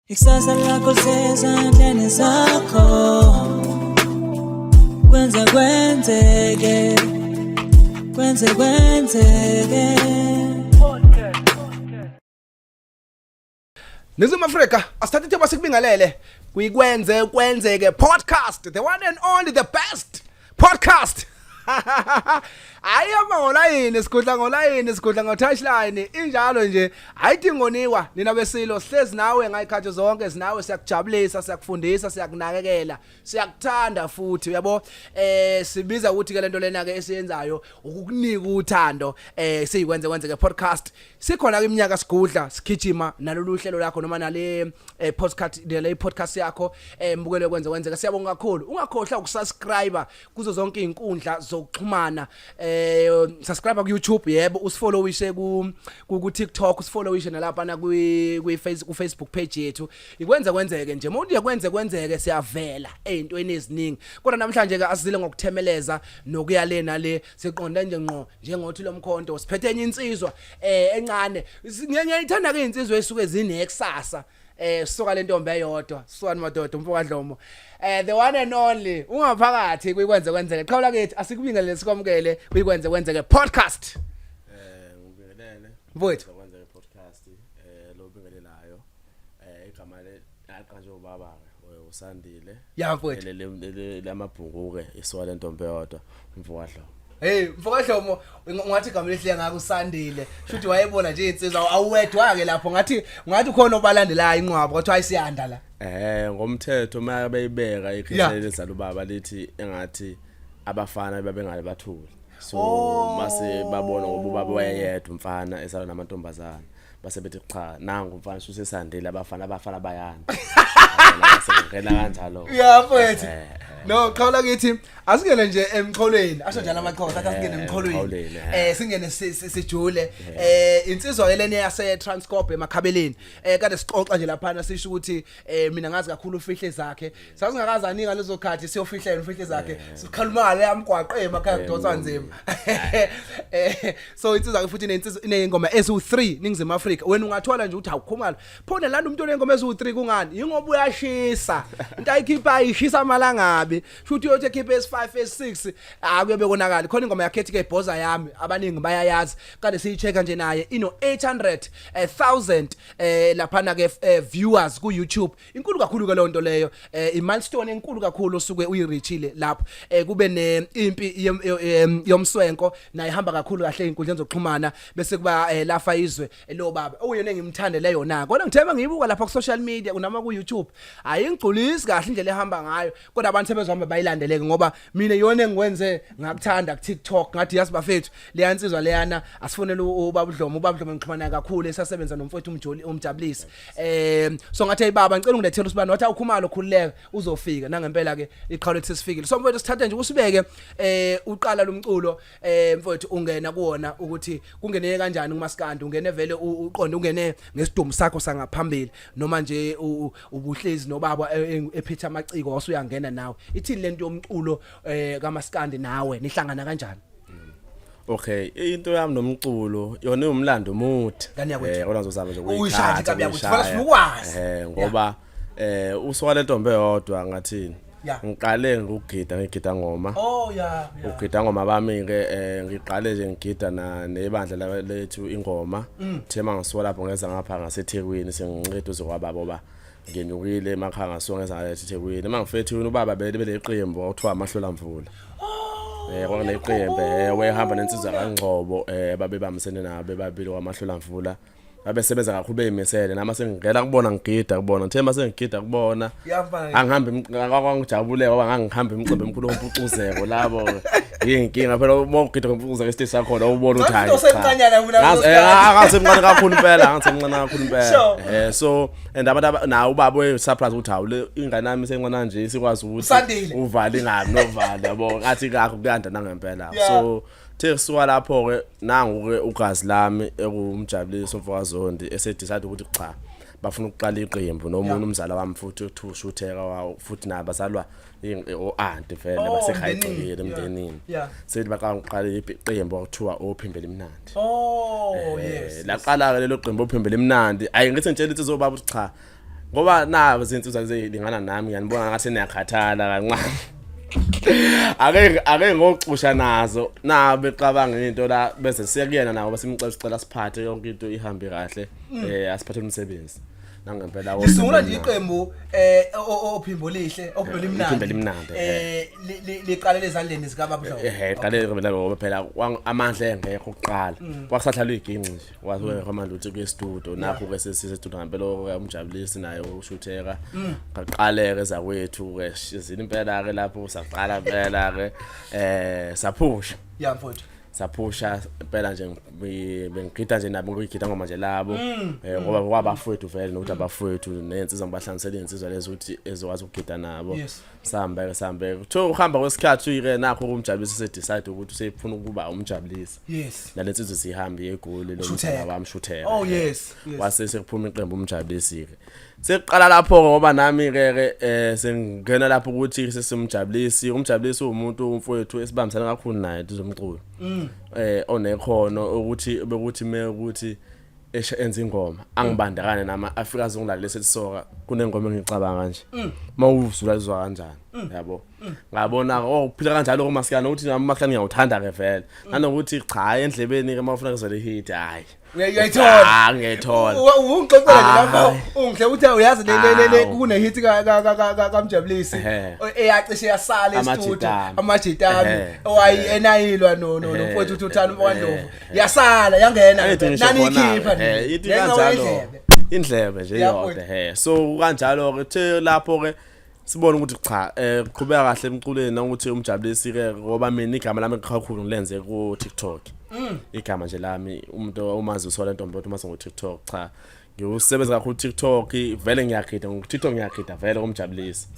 Ikusasa lakho lisezandleni zakho. Kwenze kwenzeke, kwenze kwenzeke. Ningizimu Afrika, asithathe ithuba sikubingelele kuyikwenze kwenzeke podcast, the one and only, the best podcast. Ayihamba ngolayini, sikhudla ngolayini, sikhudla ngo-touchline, injalo nje. Ayidingoniwa nina besilo, sihlezi nawe ngayikhathi zonke, sinawe, siyakujabulisa, siyakufundisa, siyakunakekela, siyakuthanda futhi, uyabo. Sibiza ukuthi ke lento lena ke esiyenzayo ukukunika uthando. Siyikwenze kwenzeke podcast, sikhona iminyaka sigudla, sigijima nalolu hlelo lakho noma nale podcast, le podcast yakho mbukelo kwenze kwenzeke. Siyabonga kakhulu, ungakhohlwa ukusubscribe kuzo zonke izinkundla zokuxhumana. Subscribe ku YouTube, yebo, usifollowishe ku TikTok, usifollowishe nalapha na kwi Facebook page yethu, ikwenze kwenzeke nje. Umuntu yakwenze kwenzeke, siyavela ezintweni eziningi, kodwa namhlanje ke asizile ngokuthemeleza nokuya le nale, siqonde nje ngqo njengothi lomkhonto. Siphethe enye insizwa encane. Ngiyayithanda ke insizwa esuke zinekusasa. Suka lentombi eyodwa, suka madoda, umfo kaDlomo, the one and only, ungaphakathi kuyikwenze kwenzeke. Qhawula kithi, asikubingelele, sikwamukele kuyikwenze kwenzeke podcast. Ngibingelele. Mfowethu. Kwenzeke podcast, lo bingelelayo. Igama le aqanjwe ubaba ke, uSandile. Ya mfowethu. Lamabhungu ke, isuka lentombi eyodwa, umfo kaDlomo. Hey mfokadlomo, ungathi igama elihle ngako uSandile, shuthi wayebona nje insizwa, awuwedwa ke lapho, ngathi ukhona obalandelayo inqwabo, kodwa ayisiyanda la. Ngomthetho uma beyibeka ikhehla lezala ubaba lithi engathi abafana babengale bathule. So mase babona ngoba ubaba wayeyedwa umfana esala namantombazana. Base bethi cha, nangu umfana usesandile, abafana bayanda. Ngena kanjalo. Ya mfowethu. No, qhawula kithi, asingene nje emxholweni. Asho njalo amaxhosa, athi asingene emxholweni. Emxholweni. Singene sijule. Insizwa ke leni yase Transcorp emakhabeleni. Kade sixoxa nje lapha, sisho ukuthi mina ngazi kakhulu ufihle zakhe. Sasingakazaninga ngalezo khathi siyofihlela ufihle zakhe. Sikhuluma ngale yamgwaqo emakhaya kudonswa nzima. So insizwa ke futhi nensizwa inengoma ezu3 Ningizimu Afrika. Wena ungathola nje ukuthi awukhumalo. Phone landa umuntu onengoma ezu3, kungani? Ingoba uyashisa. Into ayikhipha ayishisa amalangabi. Shuthi uyothi ekhiphe S5 S6, akuyobe konakala. Khona ingoma yakhe ethi ke Bhoza yami, abaningi bayayazi. Kade siyi-check nje naye ino 800,000 laphana ke viewers ku YouTube. Inkulu kakhulu ke lonto leyo. I milestone enkulu kakhulu osuke uyireachile lapho. Kube ne impi yomswenko, naye ihamba kakhulu kahle einkundleni zokuxhumana, bese kuba lafa izwe lo baba. Okuyena engimthandele yona. Kodwa ngithemba ngiyibuka lapha ku social media noma ku YouTube. Ayingigculisi kahle indlela ehamba ngayo. Kodwa abantu sebezohamba bayilandeleke, ngoba mina iyona engikwenze ngakuthanda ku TikTok, ngathi yazi bafethu, leya nsizwa leyana, asifonele ubaba uDlomo. Ubaba uDlomo ngixhumana kakhulu, esasebenza nomfowethu uMjoli, umjabulisi. So ngathi, "Hey baba, ngicela ungilethele usibani." Wathi, "Awukhumalo, khululeka, uzofika." Nangempela ke iqhawe lethu sesifikile. So mfowethu, sithathe nje usibeke uqala lomculo, mfowethu, ungena kuwona ukuthi kungeneke kanjani kumaskandi, ungene vele uqonde ungene ngesidumo sakho sangaphambili, noma nje ubuhlezi nobaba ephethe amaciko wasuyangena nawe? Ithini lento yomculo kaMaskandi, nawe nihlangana kanjani? Okay, into yami nomculo yona iwumlando omude. Ngane yakwethu. Kodwa ngizozama nje Uyishaya nje inkabi yakwethu, ukuyishaya. fana sifuna ukwazi. Ngoba usuka lentombi eyodwa, ngathini? Ya. Ngiqale ngokugida, ngigida ngoma. Oh ya. Ugida ngoma bami ke, ngiqale nje ngigida na nebandla lethu ingoma. Thema ngisuka lapho ngeza ngapha ngaseThekwini, senginceda uzokwababa oba ngenyukile emakhaya, ngasuka ngeza ngaseThekwini. Mangifika eThekwini, ubaba bele beleqembu okuthiwa Amahlola Mvula. Kwakuneqembu, wehamba nensizwa kaNgcobo, babebambisene nabo bebabili kwaMahlola Mvula. Babesebenza kakhulu, beyimisele. Nami sengingena kubona, ngigida kubona, ngithe mase ngigida kubona Ya mfana. angihambe kwangijabule ngoba ngangihamba imicimbi emikhulu yompucuzeko labo. Yinkinga phela uma ugida ngompucuzeko esiteji sakhona, ubona ukuthi hayi, Ngathi usemncanyana kuna Ngazi- ngasemncane kakhulu impela, ngasemncane kakhulu impela. So and abantu nawo ubaba we surprise ukuthi hawu, le ingane yami isencane nje sikwazi ukuthi Usandile. uvale ingabi novale, yabo, ngathi kakho kuyanda nangempela. Yeah. So the kusuka lapho ke, nangu ke ugazi lami ekumjabulisa umfokaZondi esedecide ukuthi cha, bafuna ukuqala iqembu nomunye umzala wami futhi uthushutheka wawo futhi nabo bazalwa o-anti vele Oh, basekhaya emndenini. egcekeni emndenini. Sethi baqala ukuqala iqembu okuthiwa Ophimbo Elimnandi. Oh yes. Laqala ke lelo qembu Ophimbo Elimnandi. Ayi, ngithi ngitshela insizwa ubaba ukuthi cha, Ngoba nabo izinsizwa zilingana nami ngiyanibona ngathi niyakhathala kancane. Ake ngoxusha nazo nabo becabanga into la bese siya kuyena nabo basimcela sicela siphathe yonke into ihambe kahle asiphathe umsebenzi. Nangempela Lisungula nje iqembu ophimbo lihle ophimbo limnandi. Iphimbo elimnandi, Liqalele ezandleni zika Baba Dlomo. Qale phela ngoba phela amandla engekho kuqala. Kwakusadlalwa iginci nje. Wathi wengekho amandla ukuthi kuye studio nakho ke sesise studio ngempela umjabulisi naye ushutheka. Ngaqaleka ezakwethu ke shizini impela ke lapho saqala impela ke saphusha. Ya mfowethu. Saphusha impela nje bengigida nje nabo ngiyigida ngoma nje labo ngoba kwabafowethu vele nokuthi abafowethu nensizwa ngibahlanganisela insizwa lezo ukuthi ezokwazi ukugida nabo. Sambe sambe kuthiwa uhamba kwesikhathi ke nakho kumjabulisa se decide ukuthi usefuna ukuba umjabulisi. Nalensizwa sihambe eGoli lo mfana wami shutheka. Oh yes. Wase sekuphuma iqembu umjabulisi ke. Sekuqala lapho ngoba nami ke ke sengingena lapho ukuthi sesimjabulisi. Umjabulisi umuntu umfowethu esibambisana kakhulu naye tuzomculo. Onekhono ukuthi bekuthi me ukuthi enza ingoma angibandakane nama afika azongilalisa elisoka kunengoma engicabanga kanje. Mawuzula izwa kanjani yabo. Ngabona oh uphila kanjalo kumaskana ukuthi nami umaskana ngiyawuthanda ke vele. Nanokuthi cha endlebeni ke mawufuna kuzele hit hayi. Uyayithola. Ah ngiyayithola. Ungixoxela nje lapho ungihle uthi uyazi le le kune hit ka ka kaMjabulisi eyacishe yasala e-studio amajitami owayi enayilwa no no nomfowethu uThuthana uMfowandlovu yasala yangena nani ikhipha nje ithi kanjalo indlebe nje yodwa so kanjalo ke the lapho ke sibone ukuthi cha qhubeka kahle emculweni nokuthi umjabulisi ke ngoba mina igama lami kakhulu ngilenze ku TikTok. Igama nje lami umuntu umazi usola ntombi kodwa umazi ngo TikTok cha ngiwusebenza kakhulu TikTok vele ngiyagida ngo TikTok ngiyagida vele kumjabulisi.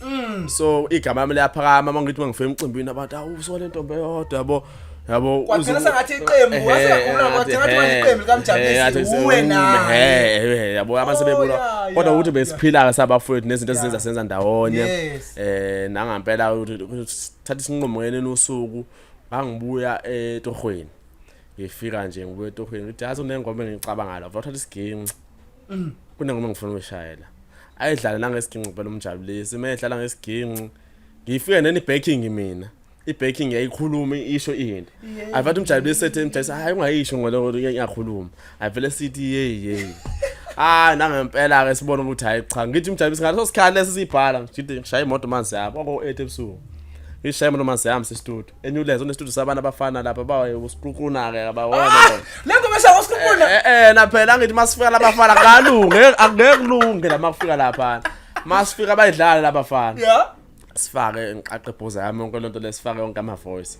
So igama lami liyaphakama mangithi mangifika emcimbini abantu awu usola ntombi eyodwa yabo. Yabo Kwagcina sengathi iqembu wasengakhuluma kwagcina ngathi manje iqembu likaMjabulisi uwe naye. Yabo abantu sebebona kodwa ukuthi besiphila ke sabafowethu nezinto ezizenza senza ndawonye. Nangampela ukuthi thatha isinqumo ngenene usuku ngangibuya etohweni. Ngifika nje ngibuya etohweni ngithi yazi unengoma engicabanga la wathatha isiginci. Kunengoma engifuna ukuyishayela. Ayidlale nangesiginci phela umjabulisi mayedlala ngesiginci ngifike neni backing mina. I-backing yayikhuluma isho into. Afathi umjabulisi ethi umjabulisi hayi ungayisho ngoloko iyakhuluma. Avele sithi hey hey. Ah nangempela ke sibona ukuthi hayi cha ngithi umjabulisi ngaleso sikhathi lesi sibhala ngithi ngishaya imoto manje yabo kwako 8 ebusuku. Ngishaya imoto manje yami se-studio. Enyulezo ne-studio sabantu abafana lapha bawe usiqukuna ke abawona. Le ngoma eshawa usiqukuna. Na phela ngithi masifika labafana kalunge angeke kulunge la makufika lapha. Masifika bayidlala labafana. Yeah. Sifake ngiqaqe ibhoza yami yonke lento lesifake yonke ama voice.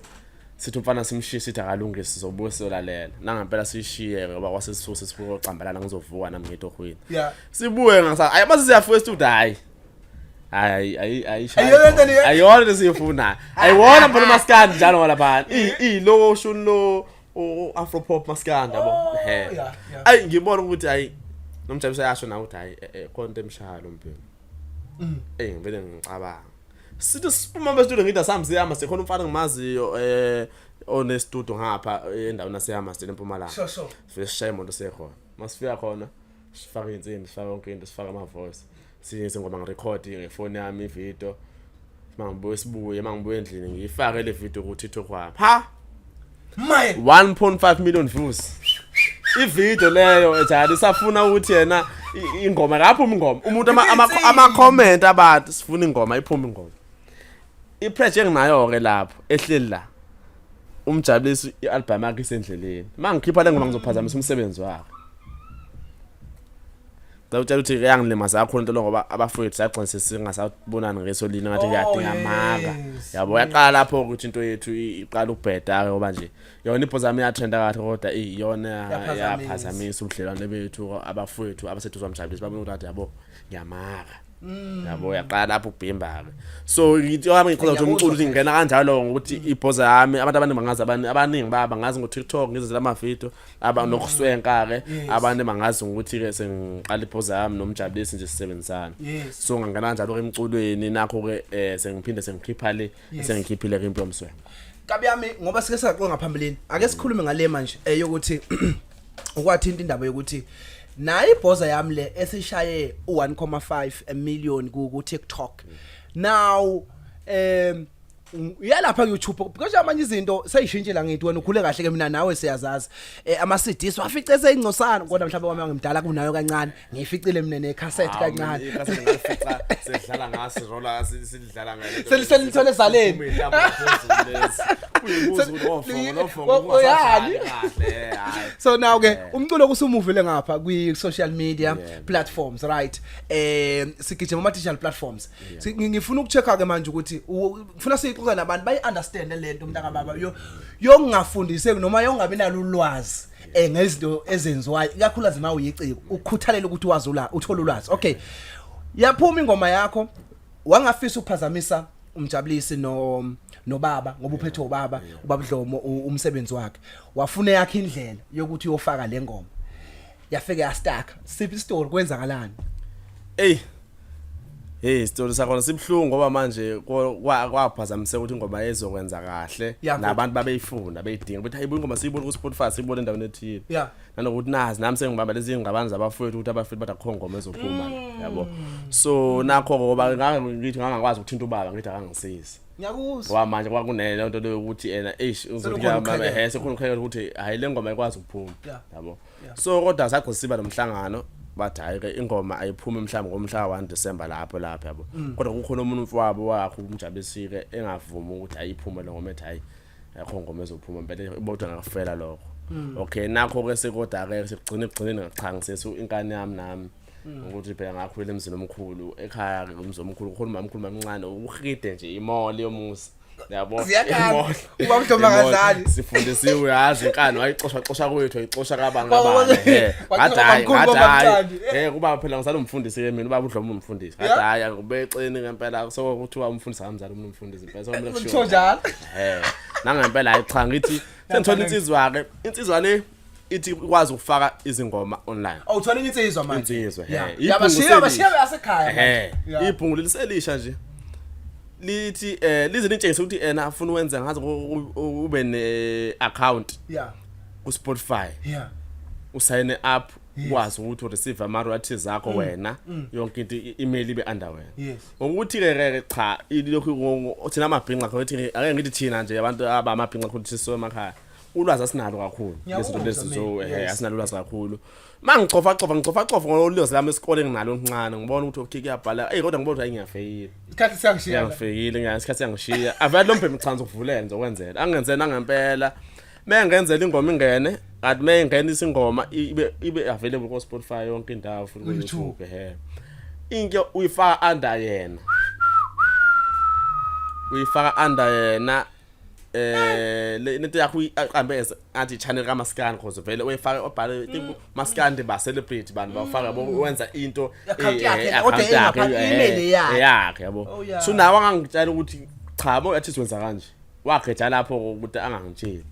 Sithi umfana simshiye sithi akalungise sizobuya siyolalela. Nangempela sishiye ngoba kwase sisuke sesibuka uqambalana ngizovuka nami ngitohweni. Sibuye ngasa ayi mase siyafika e-studio hayi. Hayi ayi ayishaya. Ayiyona lento le. Ayiyona lento esiyifuna. Ayiwona mfana maskandi njalo ngalaphana. I lo shuni lo Afro pop maskandi yabo. Ayi ngibona ukuthi hayi nomjabulisa yasho na ukuthi hayi khona into emshaya lo mbhemu. Ngivele ngicabanga. Sithi siphuma e-studio ngithi asambe siyama sekhona umfana engimaziyo one studio ngapha endaweni yaseHammersdale eMpumalanga. Sure sure. Sifike sishaye imoto siye khona. Masifika khona sifake insimbi sifake yonke into sifake ama voice. Siyenze ingoma ngirecord ngefoni yami ivideo. Mangibuye sibuye mangibuye endlini ngiyifake le video ku TikTok wami. Ha! Maye 1.5 million views. Ivideo leyo ejali isafuna ukuthi yena ingoma kaphuma ingoma. Umuntu ama comment abantu sifuna ingoma iphuma ingoma. I-pressure enginayo ke lapho ehleli la. Umjabulisi i-album yakhe isendleleni. Mangikhipha le ngoma ngizophazamisa umsebenzi wakhe. Ngicela ukuthi iyangilimaza kakhulu into lo ngoba abafowethu sagcina sesingasabonani ngeso lini ngathi ngiyadinga maka. Yabo yaqala lapho ukuthi into yethu iqala ukubheda ke ngoba nje yona ibhoza yami iyatrenda kahle kodwa iyona yaphazamisa ubudlelwane bethu abafowethu abaseduze kwamjabulisi babona ukuthi yabo ngiyamaka. Yabo yaqala lapho ukubhimba ke. So ngithi wami ngichaza ukuthi umculo uthi ngena kanjalo ngokuthi ibhoza yami abantu abaningi bangazi abaningi baba ngazi ngo TikTok ngizenzela ama video aba nokuswenka ke abantu bangazi ukuthi ke sengiqala ibhoza yami nomjabulisi nje sisebenzisana. So ngangena kanjalo ke emculweni nakho ke sengiphinde sengikhipha le sengikhiphile ke impilo yomswenko. Kabi yami ngoba sike saxoxa ngaphambilini ake sikhulume ngale manje eyokuthi ukwathinta indaba yokuthi Nayi ibhoza yami le esishaye u1.5 million ku TikTok. Now uyalapha ku YouTube because amanye izinto seyishintshile, ngithi wena ukhule kahle ke, mina nawe siyazazi. Ama CDs wafice seyingcosana, kodwa mhlawumbe kwami ngimdala kunayo kancane, ngiyificile mina ne cassette kancane. Ikhasethi ngalifica sedlala ngaso, rola sidlala ngale. Selithole ezaleni. Uyibuza ukuthi ofongo lo fongo Uyani? kahle, hayi. So now ke umculo kusumuvile ngapha kwi social media platforms, right? Sigijima ama digital platforms. Ngifuna ukuchecka ke manje ukuthi ngifuna siyixoxe nabantu bayi understand lento, mntaka baba, yo yongafundiseki noma yongabi nalo ulwazi ngezinto ezenziwayo, ikakhulukazi uma uyiciko, ukukhuthalela ukuthi wazi ula uthola ulwazi. Okay, yaphuma ingoma yakho, wangafisa ukuphazamisa umjabulisi no nobaba ngoba uphethe ubaba, ubaba Dlomo, umsebenzi wakhe, wafuna yakhe indlela yokuthi uyofaka le ngoma, yafike yastaka. Siphi isitori, kwenzakalani? Ey. Hey, isitori sakhona sibhlungu ngoba manje kwaphazamiseka ukuthi ingoma ezokwenza kahle nabantu babeyifuna, beyidinga ukuthi hayibo, ingoma siyibona ku Spotify, siyibona endaweni ethile. Nanokuthi nazi nami sengibamba lezi ngabani zabafowethu ukuthi abafowethu bathi akukho ngoma ezophuma, yabo. So nakho ngoba ngake ngithi ngangakwazi ukuthinta ubaba, ngithi akangisizi. Ngiyakuzwa. Ngoba manje kwakunele nto leyo ukuthi ena eish uzothi Sekukhona ukuqhekeka. Sekukhona ukuqhekeka ukuthi hayi, le ngoma ikwazi ukuphuma. Yabo. So kodwa sagcina siba nomhlangano, bathi hayi ke, ingoma ayiphume mhlawumbe ngomhla ka 1 December lapho, yabo. Kodwa kukhona omunye umfowabo wakhe umjabisike engavumi ukuthi ayiphume le ngoma, ethi hayi, ayikho ngoma ezophuma impela, bodwa ngakufela lokho. Okay, nakho ke sekodwa ke sekugcina ekugcineni cha, ngisesu inkani yami nami ukuthi phela ngakhulele emzini omkhulu ekhaya ke, umzi omkhulu kukhona umamkhulu, mamncane, uhide nje imall yomuzi, yabo. Ziyakhala. Imall. Ubaba Dlomo Imall. akadlali. Sifundisiwe, yazi, inkani wayixosha xosha kwethu, wayixosha kabani Wa- kabani, he. Waxosha Ngathi hayi, kwamkhulu, ngathi hayi. kwabamncane. Kuba phela ngisala umfundisi ke mina, ubaba uDlomo umfundisi. Ngathi hayi, angibexeni ngempela, sokuthiwa umfundisi akamzali umuntu umfundisi impela, sokumele Kuthiwa njalo. Nangempela hayi cha, ngithi sengithola insizwa ke, insizwa le ithi ikwazi ukufaka izingoma online. Awuthola insizwa manje. Insizwa, he. Ibhungu Yabashiya selisha. bashiya yasekhaya manje. Ibhungu leliselisha nje lithi lize litshengise ukuthi ena afuna ukwenza ngaze ube ne account ku Spotify, usayine up, ukwazi ukuthi ureceive ama royalties zakho wena, yonke into, i-email ibe under wena. Ngokuthi ke ke cha, ilokhu thina amabhinqa khona, ukuthi ake ngithi thina nje abantu abamabhinqa khona siso emakhaya, ulwazi asinalo kakhulu lezinto Ngiyakuzwa lezi zo mina, yes. Asinalo ulwazi kakhulu. Mangicofa cofa, ngicofa cofa ngolwazi lami esikoleni nginalo okuncane, ngibona ukuthi okay, kuyabhala, ey, kodwa ngibona ukuthi hayi, ngiyafeyila. Isikhathi siyangishiya la. Ngiyafeyila, isikhathi siyangishiya. Avele lo mbhemi cha, ngizokuvulela, ngizokwenzela angenzela nangempela, mengenzela ingoma ingene, kanti meyingenisa ingoma ibe available ku Spotify yonke indawo futhi ku YouTube. YouTube. Into uyifaka under yena, uyifaka under yena, le nto yakho uyiqambe as athi channel kaMaskandi, cause vele uyifaka obhale Maskandi, ba celebrate bantu bafaka bo wenza into. Account yakhe, Account kodwa yakhe, engaphansi, email yakhe. Yakhe, yabo. Oh, yeah. So nawe angangitshela ukuthi cha bo, yathi wenza kanje, wageja lapho ukuthi angangitsheli.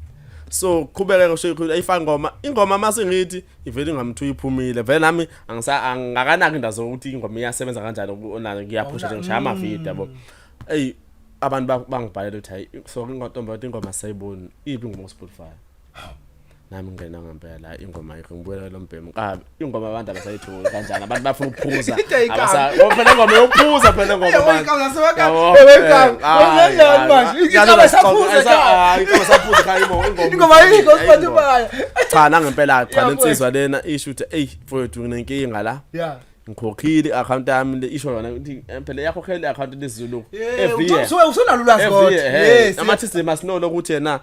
So qhubeke kusho ayifaka ingoma, ingoma mase ngithi ivele ingamthu iphumile vele, nami angisa angakanaki indawo zokuthi ingoma iyasebenza kanjani online, ngiyaphusha nje, ngishaya ama video, yabo. Ey, abantu bangibhalela ukuthi hayi, so intombi ingoma sayiboni, iphi ingoma ku Spotify? Nami ngena ngempela ingoma ayikho, ngibuyela lo mbhemu kabi, ingoma abantu abasayitholi kanjani, abantu bafuna ukuphuza. Into ayikabi. Ngoba phela ingoma yokuphuza phela ingoma Eh, manje. weyikabi nasemakhaya. Yabo, Eh, weyikabi. hayi, Wenzeni hayi, manje? hayi. Inkabi esaphuza ekhaya. Hayi, inkabi esaphuza ekhaya, ingoma Ingoma ayikho ayikho. Spotify. Cha, nangempela cha, Yeah, lensizwa lena isho ukuthi ey mfowethu, nginenkinga la, Yeah. ngikhokhile i-account yami le, isho yona ukuthi phela iyakhokhela i-account lesiZulu every year. Usunalo ulwazi Every kodwa. year, hey. Yes. Ama-system asinolo ukuthi yena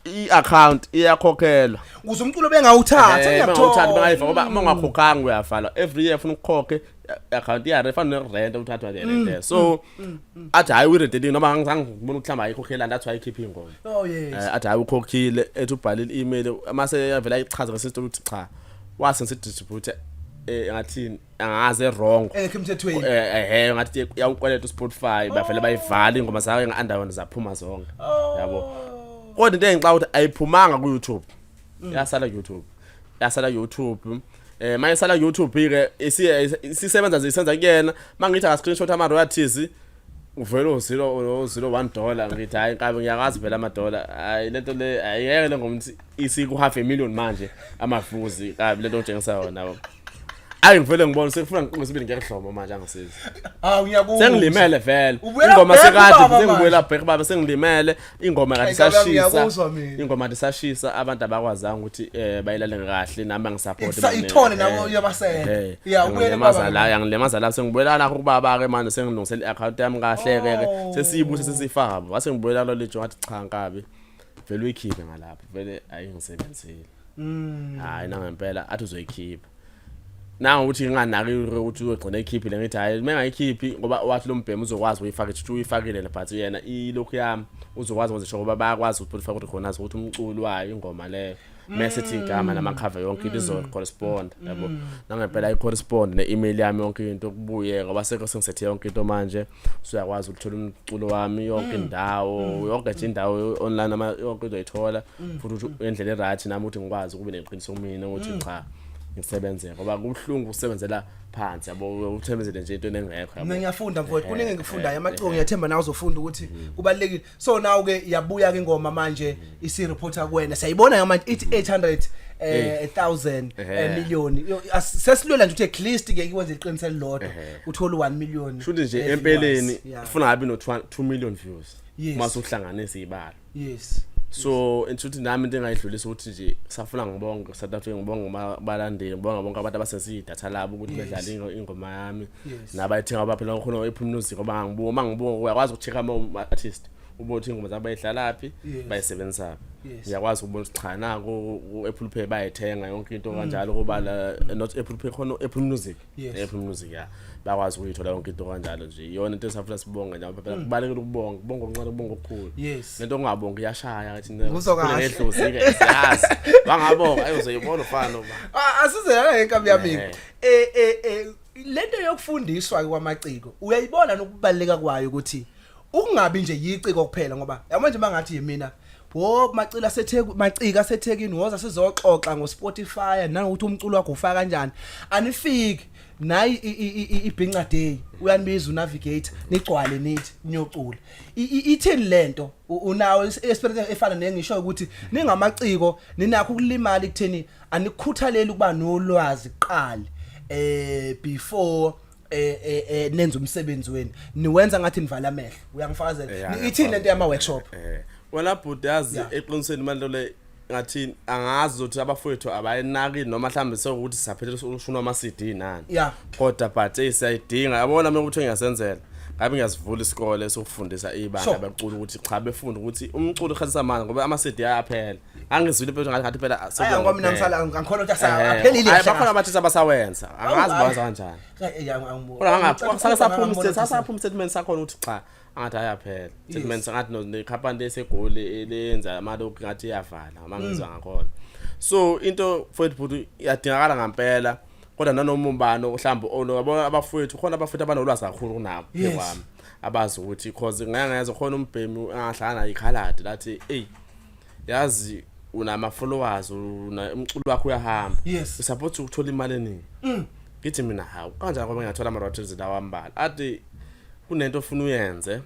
i-account iyakhokhelwa. Ukuze umculo bengawuthatha. Bengawuthathi, bengayiva, ngoba uma ungakhokhanga uyavala. Every year ufuna ukukhokhe i-account iyarefana ne-rent uthathwa le-rent. So athi hhayi, uyi-rentelile, noma angizange ngibona ukuthi mhlawumbe ayikhokhelani, athi wayikhipha ingoma. Oh yes. Athi hayi, ukhokhile, ethi ubhalile i-email, mase yavela ayichaza ngesistor ukuthi cha, wase ngisidistribute ngathini, angaze wrong. Engekho emthethweni. Ngathi yawukweleta uSpotify, bavele bayivala ingoma zakhe nge-underground, zaphuma zonke, yabo. Kodwa into engixaka ukuthi ayiphumanga ku YouTube, yasala ku YouTube, yasala ku YouTube. Mayisala ku YouTube ke isisebenza nje, isenza kuyena. Mangithi aka screenshot ama royalties, uvela u0.01 dollar. Ngithi hayi nkabe, ngiyakazi phela ama dollar, hayi lento le ayiyeke le ngoma isiku half a million manje amafuzi kabi lento otshengisa yona, yabo. Ayi ngivele ngibona sekufuna ngiqinise isibili ngiyakuhloma manje angisizi. Hawu ngiyakuzwa. Sengilimele vele. Ubuyela Ingoma back sekade kubaba sengibuyela back baba sengilimele ingoma kade Ayi, kababa, isashisa. ngiyakuzwa mina. Ingoma kade isashisa abantu abakwazanga ukuthi bayilale kahle nami angisupport. Ithole nabo uyabasela. Yeah, ubuyele kubaba. kubaba. La yangilimaza la sengibuyela nakho kubaba ke manje sengilungisela i-account yami kahle ke ke. Oh. Sesiyibuse sesifaka. Wase ngibuyela lo lijo ngathi cha nkabi. Vele uyikhiphe ngalapho vele ayingisebenzile. Hayi nangempela athi uzoyikhipha. Nangokuthi nginganaki ukuthi uzogcina ekhiphile ngithi hayi mengayikhiphi ngoba wathi lo mbhemu uzokwazi uyifaka ithi uyifakile le but yena ilokhu yami uzokwazi ukwenza sure ngoba bayakwazi ukuthi ufake recognize ukuthi umculo wayo ingoma leyo mase ethi igama namakhava yonke into izo correspond yabo. Nangempela i correspond ne email yami yonke into kubuye ngoba seko sengisethe yonke into manje usuyakwazi ukuthola umculo wami yonke indawo yonke nje indawo online ama yonke uzoyithola futhi ukuthi indlela eright nami ukuthi ngikwazi ukube neqiniso kumina ukuthi cha ngisebenze ngoba kubuhlungu ukusebenzela phansi yabo uthembezele nje into engekho yabo. Mina ngiyafunda mfowethu, kuningi engikufundayo amaciko, ngiyathemba nawe uzofunda ukuthi kubalekile. So now ke yabuya ke ingoma manje isi reporter kuwena, siyayibona ke manje ithi 800 1000 million. Sesilwela nje ukuthi at least ke ikwenze iqiniso elilodwa uthole 1 million. Shuthi nje viewers. Empeleni ufuna ngabe no 2 million views mase uhlanganisa izibalo. So inshuthi nami into engayidlulisa ukuthi nje safuna ngibonge South Africa, ngibonge abalandeli, ngibonga bonke abantu abasebenzisa idatha labo ukuthi bedlale ingoma yami nabayithenga baphela khona Apple Music ngoba ngibuka uma ngibuka uyakwazi ukucheck ama artist ubone ukuthi ingoma zabo bayidlalaphi bayisebenzisaphi. Uyakwazi ukubona ukuthi cha naku ku-Apple Pay bayithenga yonke into kanjalo kuba la not Apple Pay khona Apple Music. Apple Music ya bakwazi ukuyithola yonke into kanjalo nje. Iyona into esafuna sibonge nje phela kubalekile ukubonga, kubonga okuncane kubonga okukhulu. Lento ongabongi iyashaya ngathi Nguzwa kahle. Ngedlozi ke siyazi bangabonga ayozoyibona ufana noma Ah, asize la ngenkabi yami. Lento yokufundiswa kwamaciko uyayibona nokubaleka kwayo ukuthi ukungabi nje yiciko kuphela ngoba yabo nje mangathi yimina wo macila setheku macika sethekwini woza sizoxoxa ngo Spotify nanokuthi umculo wakho ufaka kanjani anifiki nayi ibhinca day uyanibiza unavigator nigcwale nithi niyocula. Ithini lento unawo experience efana nengisho ukuthi ningamaciko ninakho ukulimala ekutheni anikhuthaleli ukuba nolwazi kuqala before nenza umsebenzi wenu niwenza ngathi nivala amehlo uyangifakazela? Ithini lento yama workshop? Wena bhuti yazi eqinisweni manje le ngathi angazi ukuthi abafowethu abayinaki noma mhlambe sekuthi sisaphethe ushuna ama CD nani kodwa but hey siyayidinga yabona mina ukuthi ngiyasenzela ngabe ngiyasivula isikole sokufundisa ibandla abacula ukuthi cha befunde ukuthi umculo ukhathisa manje ngoba ama CD ayaphela angizwile phela ngathi phela Ayi ngoba mina ngisala angikhona ukuthi asaphelile. Hayi bakhona abathi abasawenza angazi bawenza kanjani kodwa ngapha saphuma saphuma statement sakhona ukuthi cha angathi ayaphela statement ngathi nekhampani leseGoli leyenza amalokhu ngathi iyavala uma ngizwa ngakhona. So into mfowethu bhuti iyadingakala ngempela kodwa nanoma ubani mhlawumbe yabona abafowethu khona abafowethu abanolwazi kakhulu kunabo kwami abazi ukuthi cause ngeke ngeze khona umbhemi angahlala naye ikhaladi lathi hey yazi unama followers una umculo wakho uyahamba usupport ukuthola imali eningi. Ngithi mina hawu kanjani ngoba ngiyathola ama royalties lawa ambala athi kunento ofuna uyenze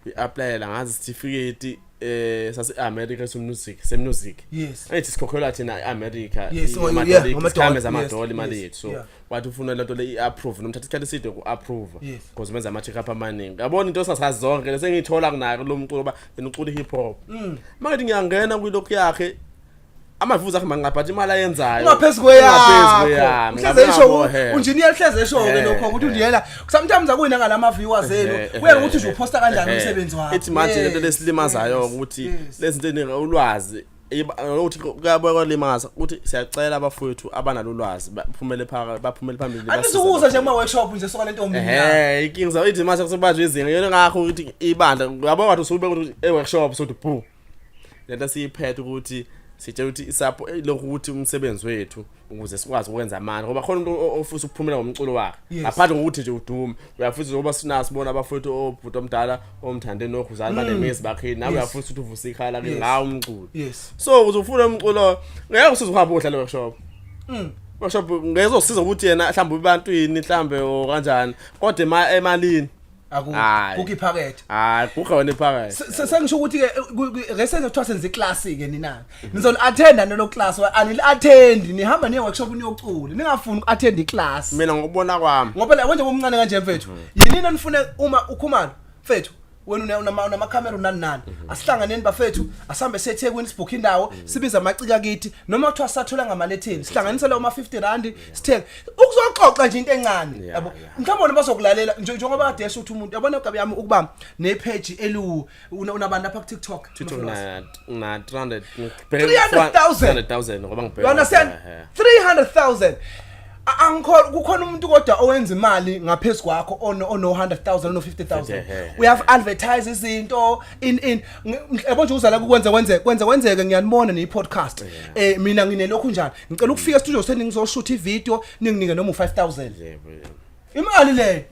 uyi-applyela ngazi certificate sase America se music se music Ethi sikhokhelwa thina eAmerica Ngama-dollar, amadola imali yethu so wathi ufuna lento le i-approve noma thatha isikhathi eside ku-approve because benza ama check up amaningi yabona into sasazi zonke lesengiyithola kunayo lo mculo ba yena ucula hip hop manje ngiyangena kwilokhu yakhe ama-views akhe mangaphathi imali ayenzayo Ungaphezu kweyakho uhleze esho unjiniyela uhleze esho ke lokho ukuthi unjiniyela sometimes akuyina ngalama viewers enu kuya ngokuthi nje uposta kanjani umsebenzi wakho. Ithi manje lento lesilimazayo ukuthi lezi zinto eningi ulwazi ukuthi kuyabe kwalimaza ukuthi siyacela abafowethu abanalo ulwazi baphumele phakathi baphumele phambili basize. Anisukuza nje kuma workshop nje soka lento mina. Inkinga ithi mase kusebanjwe izinga yona ngakho ukuthi ibandla uyabona ukuthi usube ukuthi e workshop sothi bu lento siyiphethe ukuthi sitshela ukuthi isapho lokhu ukuthi umsebenzi wethu ukuze sikwazi ukwenza amandla ngoba khona umuntu ofisa ukuphumela ngomculo wakhe ngaphandle kokuthi nje udume uyafisa ngoba sinaso sibona abafowethu obhuti omdala omthande nokhuzana banemizi bakhini nawe uyafisa ukuthi uvuse ikhala lakini ngawo umculo. So ukuze ufune umculo ngeke usize uhambe udlale workshop workshop ngeke uzosiza ukuthi yena mhlawumbe ebantwini mhlawumbe o kanjani kodwa emalini. Aku Hhayi. kukho iphakethe. Hayi, kukho wena iphakethe. Sengisho ukuthi ke resenze kuthiwa senze iclass ke nina. Nizol attenda nelo class, anil attend, nihamba niye workshop niyocula. Ningafuni uku-attend iclass. Mina ngokubona kwami Ngoba la konje bomncane kanje mfethu. Yini nifune uma ukhumalo mfethu? Wena unama camera, unani nani. Asihlanganeni bafethu, asambe seThekwini, sibhukhe indawo, sibize amacika kithi, noma kuthiwa sathola ngamaletheni, sihlanganise lawo ma 50 rand, sithenge ukuzoxoxa nje into encane, yabo. Mhlawumbe bona bazokulalela njengoba kade esho ukuthi umuntu, yabona gabi yami, ukuba nepage elu unabantu lapha ku TikTok. TikTok na 300. 300,000. 300,000 ngoba ngibheka. You understand? 300,000. Angikho kukhona umuntu kodwa owenza imali ngaphezulu kwakho ono 100,000, ono 50,000. Uyav advertise izinto in yabo nje uzala kwenze kwenze kwenze kwenzeke. Ngiyanibona ni podcast, mina nginelokhu njani, ngicela ukufika e studio seningizoshoot ivideo, ninginike noma u5000. Yebo. Imali leyo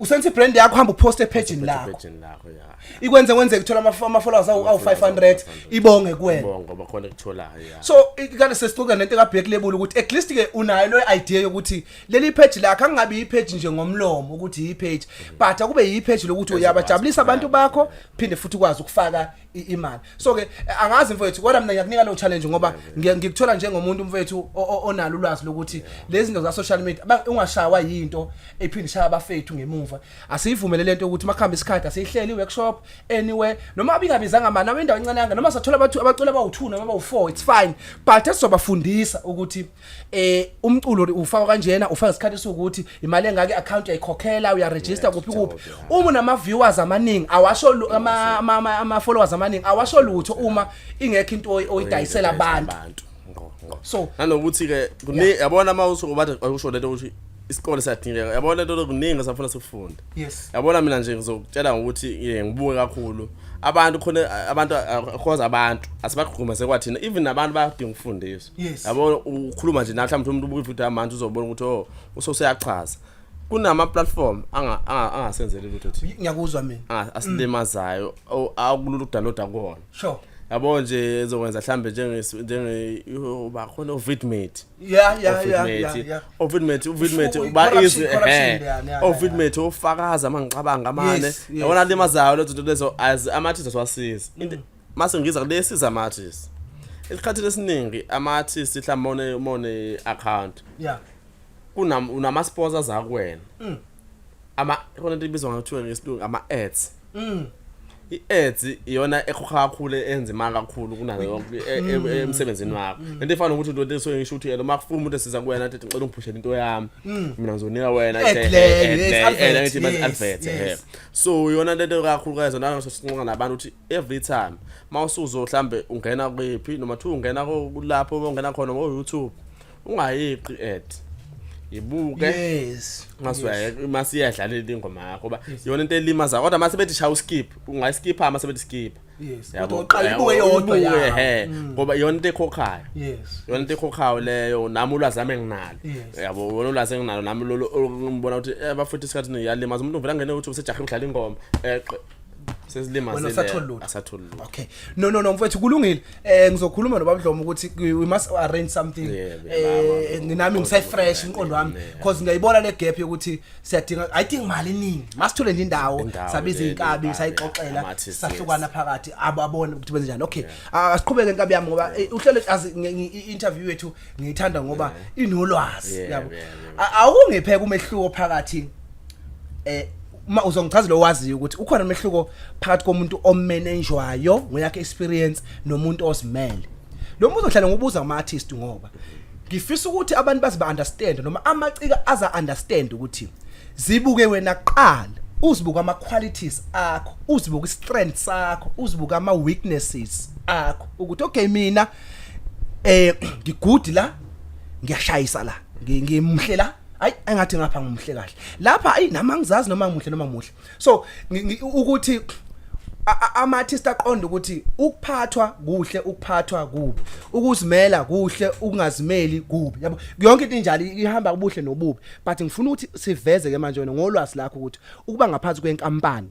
usenza ibrand yakho, hamba upost epage lakho. Page lakho, ya. Ikwenze kwenzeke uthola ama followers awu 500, ibonge kuwena. Bonke ngoba khona ekutholayo, ya. So kanti sesixoxa nento ka Black Label ukuthi at least ke unayo lo idea yokuthi leli page lakhe angabi ipage nje ngomlomo ukuthi i page, but akube i page lokuthi uyabajabulisa abantu bakho, phinde futhi ukwazi ukufaka imali. So ke angazi mfowethu, kodwa mina ngiyakunika lo challenge ngoba ngikuthola njengomuntu mfowethu onalo ulwazi lokuthi lezi zinto za social media ungashawa yinto ephinde ishaya abafethu ngemuva. Asiyivumele lento ukuthi makuhamba isikhathi asiyihleli workshop anywhere, noma abingabizanga mani noma indawo encane kanga, noma sathola abantu abacula abawu2 noma abawu4, it's fine, but esizobafundisa ukuthi umculo ufaka kanjena, ufaka isikhathi sokuthi imali engake, account uyayikhokhela, uyaregister kuphi kuphi. Uma unama viewers amaningi awasho ama followers amaningi awasho lutho uma ingekho into oyidayisela abantu. Ngqo ngqo. So nanokuthi ke yabona uma usuke bathi usho lento ukuthi isikole siyadingeka, yabona lento, kuningi safuna sikufunde. Yabona mina nje ngizokutshela ngokuthi ngibuke kakhulu abantu khona, abantu cause abantu asibaqhumeze kwathina, even nabantu bayadinga ukufundiswa. Yabona ukhuluma nje nathi, mhlawumbe umuntu ubuka ivideo manje uzobona ukuthi oh, usoseyachaza kunama platform angasenzeli lutho thina. Ngiyakuzwa mina. Asilimazayo, akulula ukudownloada kuwona. Yabo nje ezokwenza mhlambe njenge uba khona uVidmate. uVidmate, uVidmate uba easy. Corruption leyana, yeah. uVidmate ufakaza mangicabanga amane. Yabona limazayo lezo zinto lezo as ama-artist asiwasiza. Into mase ngiza kulesiza ama-artist, esikhathini esiningi ama-artist mhlawumbe mone account kunam unama sponsors akuwena, ama khona into ibizwa ngakuthiwa ngesilungu ama ads. I-ads iyona ekhokha kakhulu, enza imali kakhulu kunayo yonke emsebenzini wakho. Lento efana nokuthi into leso ngisho ukuthi yena uma kufuna umuntu esiza kuwena athi ngicela ungiphushele into yami, mina ngizonika wena. Ad leyo, yes, advert, ngithi yes, advert. So iyona lento kakhulu kazo nanosinqonga nabantu ukuthi every time mawusuzo mhlambe ungena kwephi noma thu ungena kulapho ungena khona ngo YouTube, ungayiqi ad, ibuke. Mase masiyadlalela ingoma yakho ngoba yona into elimaza, kodwa mase bethi shaya uskip, ungayiskipha mase bethi skip. Kodwa uqala ibuke yodwa. Ibuke, ya. Ngoba iyona into ekhokhayo. Yona into ekhokhayo leyo, nami ulwazi lami enginalo. Yabo, wona ulwazi enginalo nami lolo ngibona ukuthi bafuthu isikhathi niyalimaza umuntu uvela ngene ukuthi usejahe ukudlala ingoma sesilimazile. Wena usatholi lutho. Asatholi lutho. Okay, no, mfethu, kulungile. Ngizokhuluma nobabudlomo ukuthi we must arrange something. Yebo, Nginami ngise fresh inqondo wami because ngiyayibona le gap yokuthi siyadinga, I think imali eningi, masithole nje indawo, Indawo sabiza le, inkabi, inkabi, sayixoxela, ama-artists, sahlukana phakathi, ababone ukuthi benze njani. Okay. Asiqhubeke inkabi yami ngoba uhlelo azi i-interview yethu ngiyithanda ngoba inolwazi, yabo. Awungipheka umehluko phakathi, uma uzongichazela owaziyo ukuthi ukhona umehluko phakathi komuntu omanejwayo ngoyakhe experience nomuntu ozimele. Lo mbuzo ngihlala ngobuza ama artist ngoba ngifisa ukuthi abantu baze ba understand, noma amacika aza understand ukuthi zibuke wena kuqala, uzibuka ama qualities akho, uzibuka strengths sakho, uzibuka ama weaknesses akho, ukuthi okay, mina ngigood la, ngiyashayisa la, ngimhle la, ayi engathi ngapha ngimhle kahle lapha, ayi nama ngizazi noma ngimuhle noma muhle. So ukuthi ama artist aqonda ukuthi ukuphathwa kuhle, ukuphathwa kubi, ukuzimela kuhle, ukungazimeli kubi, yabo, yonke into injalo ihamba kubuhle nobubi. But ngifuna ukuthi siveze ke manje wena ngolwazi lakho ukuthi ukuba ngaphansi kwenkampani.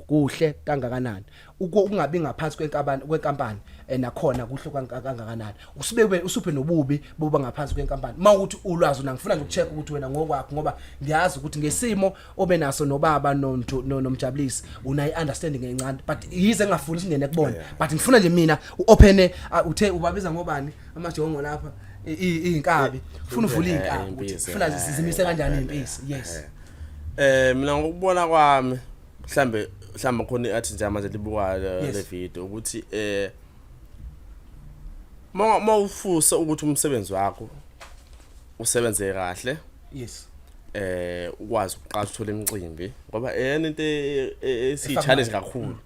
Kuhle kangakanani ukungabi ngaphansi kwenkampani nakhona kuhle kangakanani? Usibeke, usuphe nobubi boba ngaphansi kwenkampani. Mawukuthi ulwazi una, ngifuna nje ukucheck ukuthi wena ngokwakho, ngoba ngiyazi ukuthi ngesimo obe naso nobaba noMjabulisi unayi understanding encane, but yize ngingafuni singene kubona, but ngifuna nje mina uopen. Uthe ubabiza ngobani amajongo lapha, iy'nkabi, ufuna uvula iy'nkabi ukuthi Iy'mpisi, ufuna zimise kanjani iy'mpisi, yes. Mina ngokubona kwami, mhlambe khona i-athi nje manje libukayo le video ukuthi mawufisa ukuthi umsebenzi wakho usebenze kahle, ukwazi ukuqasha, uthola imicimbi, ngoba eyena into esiyi-challenge kakhulu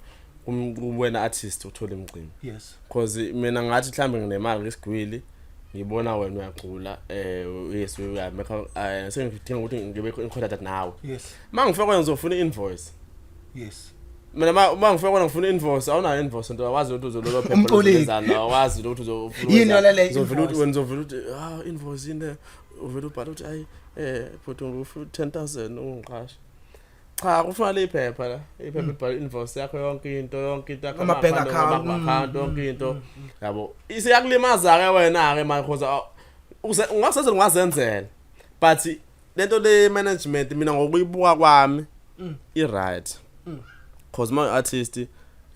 kuwena artist uthola imicimbi, because mina ngathi mhlambe nginemali ngesigwili, ngibona wena uyacula, yes, uyamekha, sengidinga ukuthi ngibe in contact nawe. Mangifika kwena ngizofuna i-invoice. Mina ma ngifika kwena ngifuna i-invoice, awunayo invoice nto, awazi ukuthi uzololo phepha Umcoleki. lozenzani, awazi ukuthi uzofuna Yini ukwenzani. yona le Uzovela ukuthi invoice? wena uzovela ukuthi ah, invoice yini? Uvela ubhala ukuthi ayi, bhuti, ngifuna 10,000 ungiqasha. Cha, kufuna le phepha la, iphepha libhala invoice yakho, yonke into yakho, Ama-bank account, ama-account, yonke into yabo. Isiyakulimaza ke wena ke manje, because ungaseze ungazenzela, but lento le management, mina ngokuyibuka kwami, i right, cause ma artist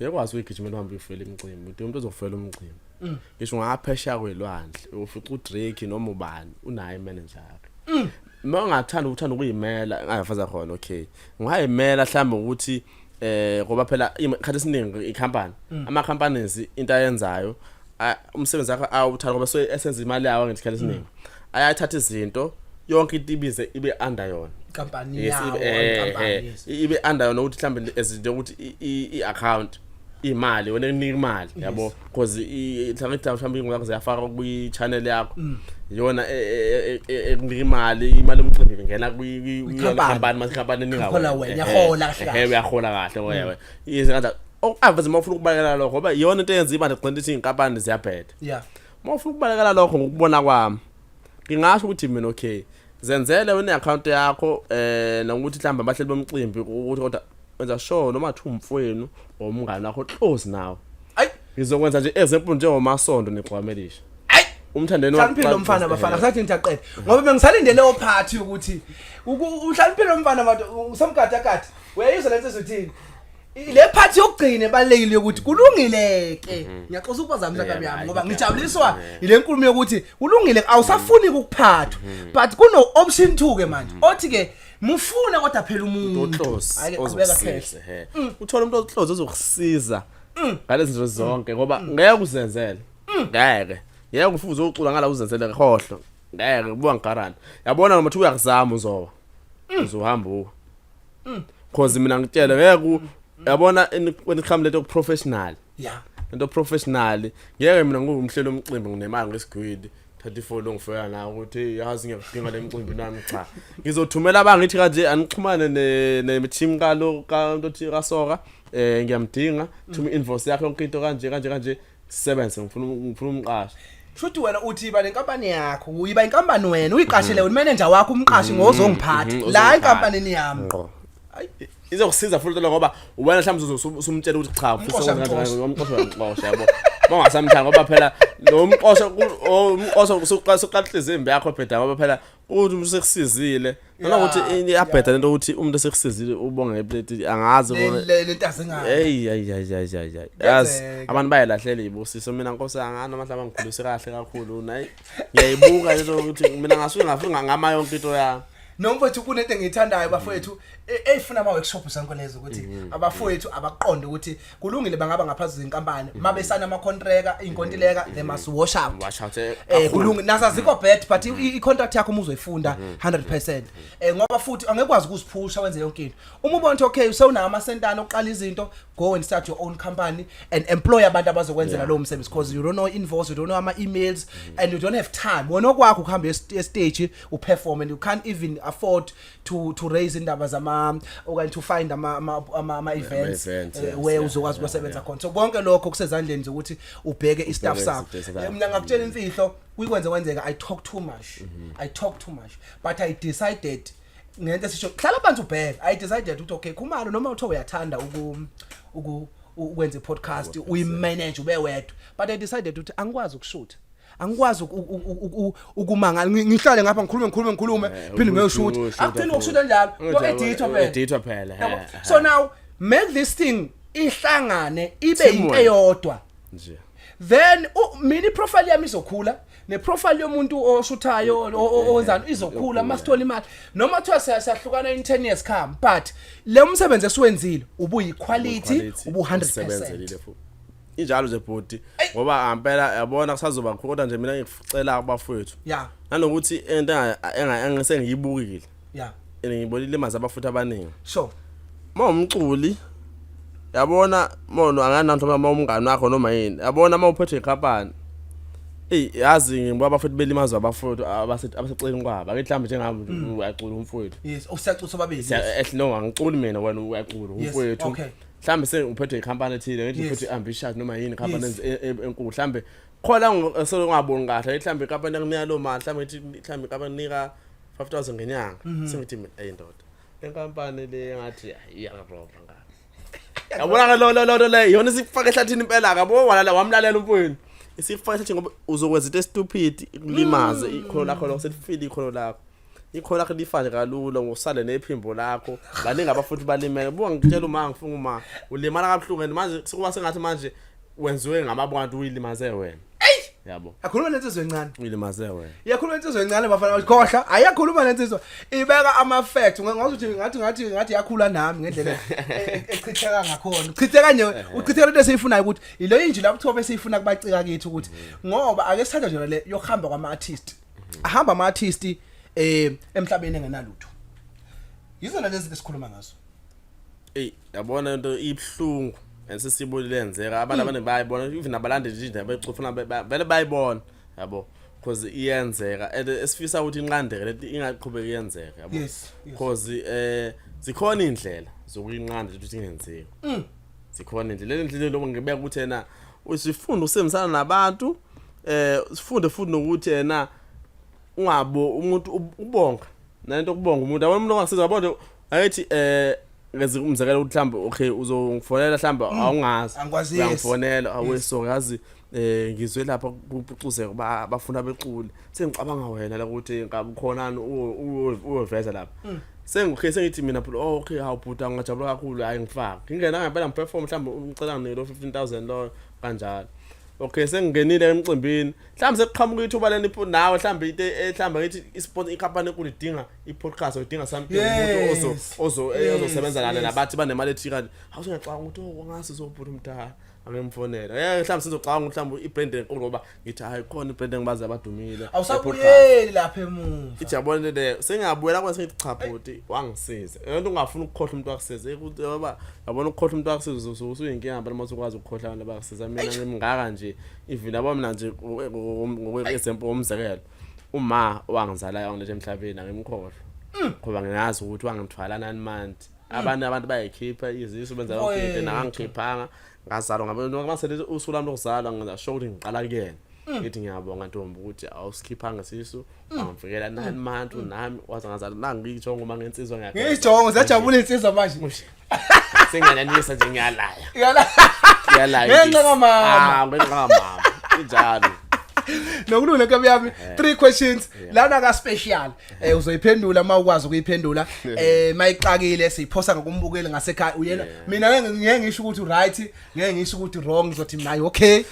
ngekwazi ukugijimela, uhambe uyofela imicimbi, udinga umuntu ozofela umcimbi. Ngisho ungaphesheya kwelwandle ufica uDrake noma ubani unaye imanager yakhe. Uma ungathanda, uthanda ukuyimela, ngafaza khona, okay, ungayimela mhlawumbe ukuthi ngoba phela ikhathi esiningi icompany, ama companies into ayenzayo, umsebenzi wakho awuthanda ngoba so esenza imali yawo ngesikhathi esiningi, ayathatha izinto, yonke into ibize ibe under yona. Inkampani Yes, yawo, inkampani, yes. Ibe under yona, ukuthi mhlambe ezinto ukuthi i-account, imali wena kunika imali yabo, because mhlawumbe mhlawumbe ingakho ziyafaka kwi channel yakho, iyona ekunika imali yomcimbi ingena kwi Kwikhampani. Company, mase company enika Ihola wena, uyahola kahle kahle. Uyahola kahle wewe, yize kanjalo aveze. Uma ufuna ukubalekela lokho, ngoba iyona into eyenza imali gcina ithi inkampani ziyabheda, uma ufuna ukubalekela lokho, ngokubona kwami ngingasho ukuthi mina, okay, zenzele wena i-account yakho, nokuthi mhlawumbe abahleli bomcimbi ukuthi, kodwa wenza sure noma thi umfowenu or umngane wakho close nawe. Ayi. Ngizokwenza nje example, njengomasondo negcwamelisha. Ayi. Umthandeni. Hlaniphile lo mfana, bafana, kusathi ngithi aqede ngoba bengisalindele ophathi ukuthi uhlaniphile lo mfana bantu usamgada kade uyayizwa lento ezothini, le part yokugcina ebalekile yokuthi kulungile ke. Ngiyaxosa ukuphazamisa kabi yami, ngoba ngijabuliswa ile nkulumo yokuthi kulungile, awusafuni ukuphathwa, but kuno option 2 ke manje othi ke mufuna, kodwa phela umuntu Oclose Hhayi-ke, qhubeka. ozokusiza, he, uthola umuntu oclose ozokusiza ngalezi zinto zonke, ngoba ngeke uzenzele, ngeke ufuze ucula ngala uzenzele khohlo, ngeke kubuka ngigarani yabona, noma uthi uyakuzama uzowa, uzohamba uwa, cause mina ngitshele ngeke yabona when it comes lento professional, into professional, ngeke mina ngumhlelo umcimbi nginemali ngesigwidi, thatha ifoni ongifika nayo ukuthi, "Hey, yazi ngiyakudinga le mcimbi nami." Cha, ngizothumela abangithi kanje anixhumane ne team kalo ka othi kasoka, ngiyamdinga, thuma invoice yakho, yonke into kanje kanje kanje, sisebenze, ngifuna umqasha. Shuthi wena uthi iba nenkampani yakho, uyiba inkampani wena, uyiqashele wena manager wakho, umqashi ngozongiphatha la ozongiphatha. enkampanini yami. Ngqo. Izokusiza futhi lo, ngoba wena mhlawumbe usumtshela ukuthi cha, ufisa Umxosha, ukwenza mxosha. kanjani, umxosha, uyamxosha yabo, mangasamthanda, ngoba phela lo mxosha umxosha usuqala inhliziyo imbi yakho bheda, ngoba phela uthi umuntu sekusizile noma ukuthi iyabheda lento ukuthi umuntu esekusizile ubonga ngeplate, angazi Le lento azingayo. Hey, hey, hey, hey, hey, hey, yazi Kuyenzeka. abantu bayalahlela izibusiso. Mina nkosi angani noma mhlawumbe ngikhulise kahle kakhulu nayi, ngiyayibuka lento ukuthi mina ngasuke ngafika ngama yonke into yami. Nomfowethu, kunento engiyithandayo bafowethu, eyifuna ama workshop zonke lezo, ukuthi abafowethu abaqonde ukuthi kulungile bangaba ngaphansi kwenkampani mabesana ama contract, inkontileka, they must wash out. Wash out, kakhulu. Kulungile nazo azikho bad, but i contract yakho uma uzoyifunda 100%, ngoba futhi angekwazi ukuziphusha wenze yonke into. Uma ubona ukuthi okay, usewunawo amasentana oqala izinto, go and start your own company and employ abantu abazokwenzela lowo msebenzi, because you don't know invoice, you don't know ama emails and you don't have time. Wena okwakho ukuhamba estage uperform, and you can't even afford to raise indaba zama okanye to find ama events, events, yes, where uzokwazi ukusebenza khona. So konke lokho kusezandleni zokuthi ubheke istaff Ubheke sakho. izinto zakho. Mina ngakutshela imfihlo, kuyikwenze kwenzeka, I talk too much, I talk too much, but I decided Ngento esisho, hlala phansi ubheke. I decided ukuthi okay Khumalo, noma uthiwa uyathanda uku ukwenza i-podcast, uyimanage ube wedwa, but I decided ukuthi angikwazi ukushutha, angikwazi ukumangala, ngihlale ngapha ngikhulume ngikhulume ngikhulume, phinde ngiyoshutha. Akuthini ngokushutha njalo, ko-edithwa phela. Edithwa phela. Yabo? So now make this thing ihlangane ibe into eyodwa nje. Then mina iprofile yami izokhula, neprofile yomuntu oshuthayo owenzani izokhula, masithola imali noma kuthiwa siyahlukana in 10 years come, but le umsebenzi esiwenzile ubuyi quality, ubu 100%. Futhi injalo nje bhuti, ngoba ngempela yabona kusazoba kodwa nje mina ngikucela kubafowethu nanokuthi into engisengiyibukile ngibonile ilimaza abafuthi abaningi. Uma umculi yabona mono angananto noma umngani wakho noma yini, yabona uma uphethwe ikhampani, ey yazi ngibuka abafuthi belimazwa abafowethu abaseceleni kwabo. Ake mhlawumbe njengami uyacula umfowethu. Yes, usiyacula sobabili. No, angiculi mina, wena uyacula umfowethu. Mhlawumbe sengiphethwe ikhampani ethile, ngithi ngiphethwe ambitious noma yini ikhampani enkulu, mhlawumbe khona sengingaboni kahle, mhlawumbe ikhampani yanginika lo mali, mhlawumbe ngithi mhlawumbe ikhampani nika 5000 ngenyanga, sengithi mina ey ndoda lenkampani le ngathi iyaroba ngapha. Yabona ke lo le yona isifaka ehlathini impela, yabo, walala wamlalela umfowenu, isifaka ehlathini ngoba uzokwenza into estupid ikulimaze ikhono lakho, lo selifile ikhono lakho, ikhono lakho lifane kalula ngosale nephimbo lakho. Baningi abafuthi balimele. Buka ngitshela, uma ngifunga uma ulimala kabuhlungu and manje sekuba sengathi manje wenziwe ngamabantu, uyilimaze wena, yabo. Akhuluma lensizwa encane. Uyilimaze wena. Iyakhuluma insizwa encane, bafana, khohla ayakhuluma lensizwa, ibeka ama facts ngathi ngathi ngathi ngathi yakhula nami ngendlela echitheka ngakhona, uchitheka nje, uchitheka lento esiyifunayo ukuthi ilo inji lapho kuthiwa besiyifuna kubacika kithi ukuthi ngoba ake sithathe nje le yokuhamba kwama artist, ahamba ama artist emhlabeni engenalutho, yizona lezi esikhuluma ngazo. Ey yabona into ibhlungu and sesibonile yenzeka, abantu abaningi bayayibona, even abalandeli nje indaba ecufuna vele bayibona, yabo, because iyenzeka and esifisa ukuthi inqandeke lento ingaqhubeki yenzeka, yabo. Because zikhona indlela zokuyinqanda ukuthi ingenzeki. Zikhona indlela, le ndlela lokho ngibeka ukuthi yena usifunda usebenzisana nabantu, sifunde futhi nokuthi yena ungabo umuntu ubonga nalento kubonga umuntu, yabona, umuntu ongasiza, yabona, ayithi ngeze umzekelo ukuthi mhlawumbe okay uzongifonela mhlawumbe awungazi. Angikwazi, yes. Uyangifonela, aweso yazi ngizwe lapha kupucuzeka bafuna becule, sengicabanga wena la ukuthi ngabe ukhonani uyoveza lapha, sengikhe sengithi mina phela, oh okay, hawu bhuti, ngingajabula kakhulu, hayi ngifake ngingena ngempela ngiperform, mhlawumbe ngicela nginike lo 15000 lo kanjalo. Okay, sengingenile emcimbini, mhlawumbe sekuqhamuka ithuba leni nawe, mhlawumbe into mhlawumbe ngithi isponsor, ikhampani enkulu idinga i-podcast or idinga something, umuntu ozo ozosebenza lana nabathi banemali ethile kanje, hawu sengiyacabanga ukuthi oh ngase zobhuti umdala angimfonela, mhlawumbe sizocabanga ukuthi mhlawumbe ibrand enkulu, ngoba ngithi hayi khona ibrand engibazi abadumile e-podcast. Awusabuyeli lapha emuva. Ithi yabona le sengiyabuyela kwase ngithi cha bhuti wangisiza, lento ungafuni ukukhohlwa umuntu wakusiza, ukuthi ngoba yabona ukukhohlwa umuntu wakusiza usuyinkinga phela, uma usukwazi ukukhohlwa abantu abakusiza. Mina ngimngaka nje, even yabo mina nje ngokwe-example, umzekelo, uma wangizalayo wangiletha emhlabeni angimkhohlwa, ngoba ngiyazi ukuthi wangithwala 9 months. Abanye abantu bayayikhipha izisu, benza yonke into, nakangikhiphanga ngazalwa ngabe masele usuku lami lokuzalwa ngenza sure ukuthi ngiqala kuyena, ngithi ngiyabonga ntombi ukuthi awusikhiphanga isisu, wangivikela 9 months nami waze ngazalwa, nangiyitsho ngoma ngensizwa ngiyageza. Ngiyijongo ziyajabula insizwa manje. Sengiyananisa nje, ngiyalaya. Yala. Ngiyalaya. Ngenxa kamama. Ah, ngenxa kamama injalo. Nokulula nkabi yami, three questions lana ka special, uzoyiphendula uma ukwazi ukuyiphendula. Mayixakile siyiphosa ngokumbukeli ngasekhaya uyena. Mina ngeke ngeke ngisho ukuthi right, ngeke ngisho ukuthi wrong, ngizothi mina okay,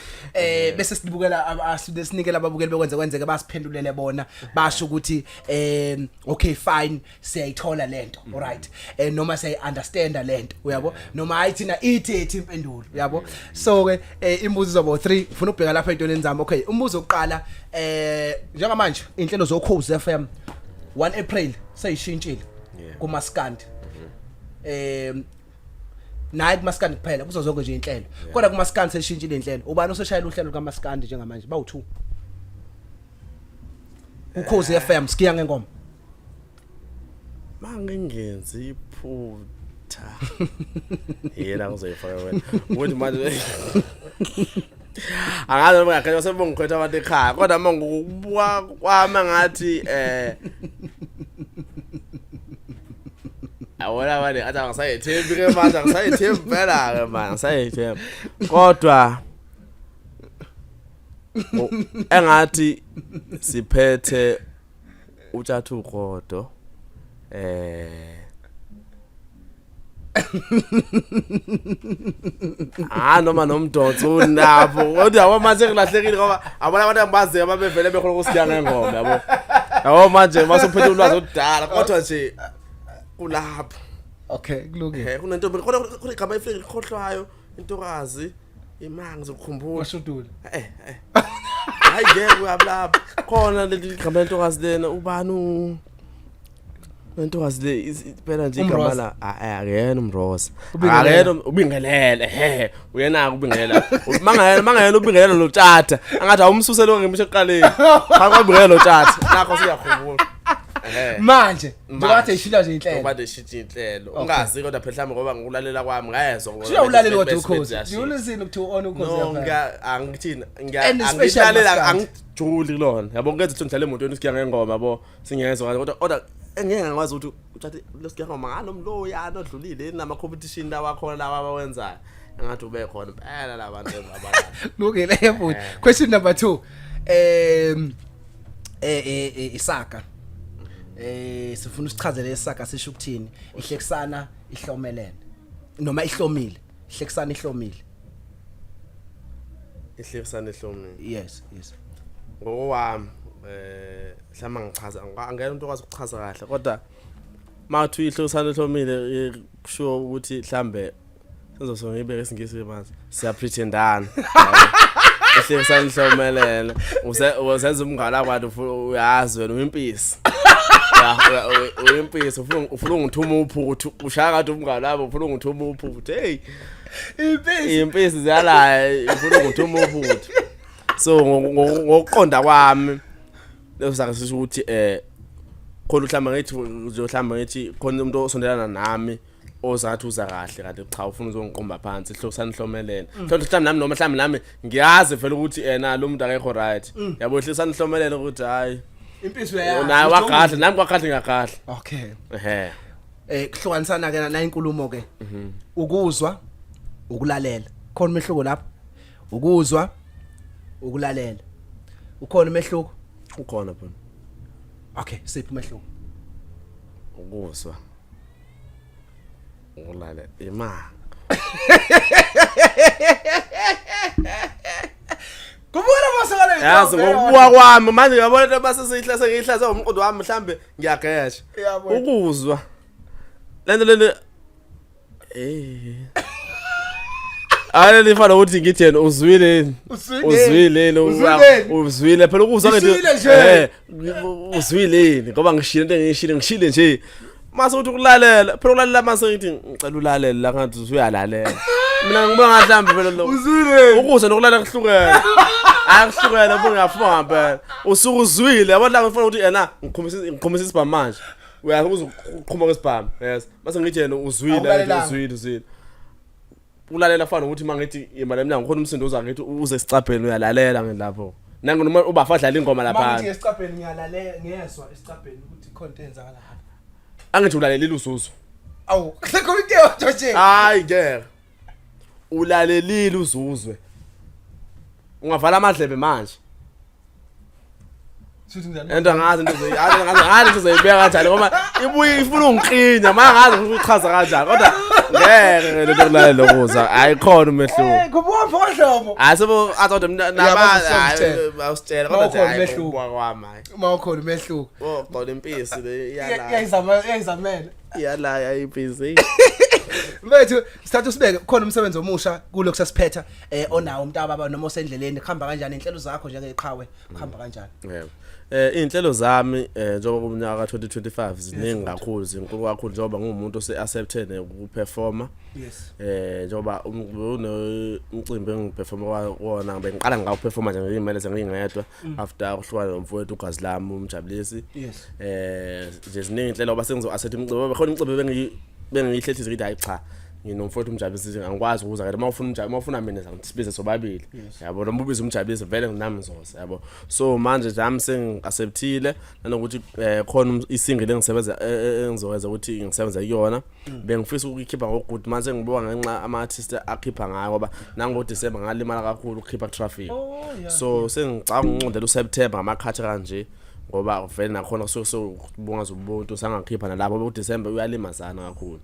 bese sibukela sinikela ababukeli bekwenze kwenzeke basiphendulele bona, basho ukuthi okay fine, siyayithola lento, alright, noma siyayi understanda lento, uyabo, noma hayi thina ithi ethi impendulo, uyabo. So ke imibuzo izoba 3, ufuna ukubheka lapha entweni zami. Okay, umbuzo oqala, njengamanje inhlelo zoKhozi FM 1 April seyishintshile kumaskandi, nayi kumaskandi kuphela, kuzo zonke nje inhlelo, kodwa kumaskandi seyishintshile inhlelo. Ubani oseshayela uhlelo kaMaskandi njengamanje? Bawu2 uKhozi FM, sikiya ngengoma. Mangingenzi iphutha yena ngizoyifaka wena ukuthi manje angazi noma ngakhetha sebongikhetha abantu ekhaya, kodwa uma ngokubuka kwami ngathi Awona manje athi angisayethembi ke manje, angisayethembi phela ke manje, angisayethembi. Kodwa engathi siphethe utshatha ugodo ah noma nomdonso unapho, kodwa yabo manje ngilahlekile ngoba abona abantu engibaziyo ababevele bekhona ukusiya ngengoma, yabo yabo manje masuphethe ulwazi oludala, kodwa nje kulapho. Okay, kulungile. Kunento khona, khona igama efike likhohlwayo, intokazi imanga ngizokukhumbula. Washudula. Hayi ngeke, uyabulapha khona leli gama lentokazi lena, ubani lentokazi le phela nje igama UMroza. la. Akuyena uMroza. Ubingelele. Akuyena ubingelele, he, uyena ubingelela, mangayena ubingelele lo tshata angathi awumsusele ngimisho ekuqaleni cha, kwabingelele lo tshata nakho siyakhumbula, ehe. Manje njengoba Manje. ishintsha nje inhlelo. Ngoba nje ishintsha inhlelo, ungazi, kodwa phela mhlawumbe ngoba ngokulalela kwami ngayezwa ngoba Shuya ulalela kodwa bese- ukhozi. bese You listen to on ukhozi. No, yaphela. angithini, And especially angilalela, maskandi. angijuli kulona, yabo, ngenza ukuthi ngidlale emotweni sigiya ngengoma, yabo, singezwa kahle, kodwa engeke ngakwazi ukuthi uthathe lesigiya ngoma ngalo mloya odlulile nama competition lawa akhona lawa abawenzayo, engathi ube khona impela labantu abala. Kulungile futhi. Question number 2. Isaka. Sifuna usichazele isaka sisho ukuthini? Ihlekisana ihlomelene. Noma ihlomile. Ihlekisana ihlomile. Ihlekisana ehlomile. Yes. Ngokwami mhlawumbe ngichaza, angeke umuntu okwazi ukuchaza kahle, kodwa mawuthi ihlekisana ehlomile, kusho ukuthi mhlambe senzoso ngibeke isiNgisi manje, siyapretendana, ihlekisana ihlomelene, usenza umngane wakho, uyazi wena uyimpisi. Ya, uyimpisi, ufuna ungithuma uphuthu, ushaya kade umngane wami ufuna ungithuma uphuthu, hey. Impisi. Impisi ziyalaya, ufuna ungithuma uphuthu. So ngokuqonda kwami leso sake sisho ukuthi khona mhlawumbe ngithi nje, mhlawumbe ngithi khona umuntu osondelana nami ozathi uza kahle, kanti cha, ufuna uzongiqumba phansi, ihlosana ihlomelene. Mhlawumbe nami, noma mhlawumbe nami ngiyazi vele ukuthi ena lo muntu akekho right, yabo, ihlisana ihlomelene ukuthi hayi. Impisi uyayazi. Naye wagadla, nami kwagadla, ngiyagadla. Okay. Ehe. Kuhlukanisana ke na inkulumo ke. Ukuzwa, ukulalela. Khona umehluko lapho? Ukuzwa, ukulalela. Ukhona umehluko? Ukhona phela. Okay, siphi umehluko? Ukuzwa, ukulalela, ima. Kubona masakala. Yazi, ngokubuka kwami manje, ngiyabona into base seyihlase, ngiyihlase umqondo wami, mhlambe ngiyagesha. Yabo. Ukuzwa lento lento hayi, lifana ukuthi ngithi yena uzwile yini? Uzwile. Uzwile yini? Uzwile yini? Uzwile phela ukuzwa. Ngishilo nje. Uzwile yini? Ngoba ngishilo into engiyishilo, ngishile nje. Mase uthi ukulalela phela, ukulalela mase ngithi ngicela ulalele la, ngathi usuyalalela, mina ngibona ngathi mhlawumbe phela lo Uzwile. Ukuzwa nokulalela kuhlukene, akuhlukene bo, ngiyafunga ngempela usuke uzwile, yabo, la ngifuna ukuthi yena ngiqhumisa isibhamu manje, uyazi ukuqhuma kwesibhamu, yes, mase ngithi yena uzwile. Awulalelanga. Uzwile, uzwile. Ulalela fana ukuthi mangithi imali emnyango, khona umsindo uza, ngithi uze esicabheni, uyalalela ngilapho nangu noma ubafa adlala ingoma Mangithi lapha. esicabheni ngiyalalela, ngiyezwa esicabheni ukuthi khona into eyenzakala lapha. Angithi ulalelile uzuzo. Awu, kusekhona into eyodwa nje. Hayi ngeke, ulalelile uzuzwe, ungavala amadlebe manje. Shuthi njani? Into angazi, into angazi into uzoyibeka kanjani ngoba ibuye ifuna ungiklinya manje, angazi ukuthi uchaza kanjani, kodwa ngeke lento kulalela lokuzwa ayikhona umehluko. Kubuka mfohlobo. Hayi, sebo athi mina Uyabona, usiyangitshela. awusitshela, kodwa nje Mawukhona hayi, umehluko. ngokubuka kwami hayi. Uma ukhona umehluko. Oh, qona impisi le iyala. Iyayizama, iyayizamela. Iyala impisi. Mfethu, sithatha usibeke, khona umsebenzi omusha kulokhu sasiphetha onawo umuntu ababa noma osendleleni, kuhamba kanjani inhlelo zakho njengeqhawe, kuhamba kanjani? Yebo. Inhlelo zami njengoba kumnyaka ka2025 ziningi kakhulu, zinkulu kakhulu, njengoba ngumuntu ose accepted ukuperforma. Njengoba umcimbi engiperforma kuwona, bengiqala ngawuperforma nje ngiyimele sengingedwa after ukuhlukana nomfowethu ugazi lami umjabulisi. Nje ziningi inhlelo ngoba sengizo accept imicimbi, khona imicimbi bengiyihlehlisa ngithi hayi cha. Nginomfowethu uMjabulisi, angikwazi ukuza ke. Uma ufuna umjabulisi, uma ufuna mina, ngisibize sobabili, yabo. Noma ubiza uMjabulisi vele, nami ngizoza, yabo. So manje nami sengi-acceptile nanokuthi khona isingle engisebenza engizokwenza ukuthi ngisebenza kuyona. Bengifisa ukuyikhipha ngokuthi manje sengibuka ngenxa ama-artist akhipha ngayo, ngoba nango-December ngalimala kakhulu ukukhipha traffic. So sengicabanga ukunqondela uSeptember ngamakhathi kanje, ngoba vele nakhona kusuke sokubungaza ubuntu, sangakhipha nalapho uDecember uyalimazana kakhulu.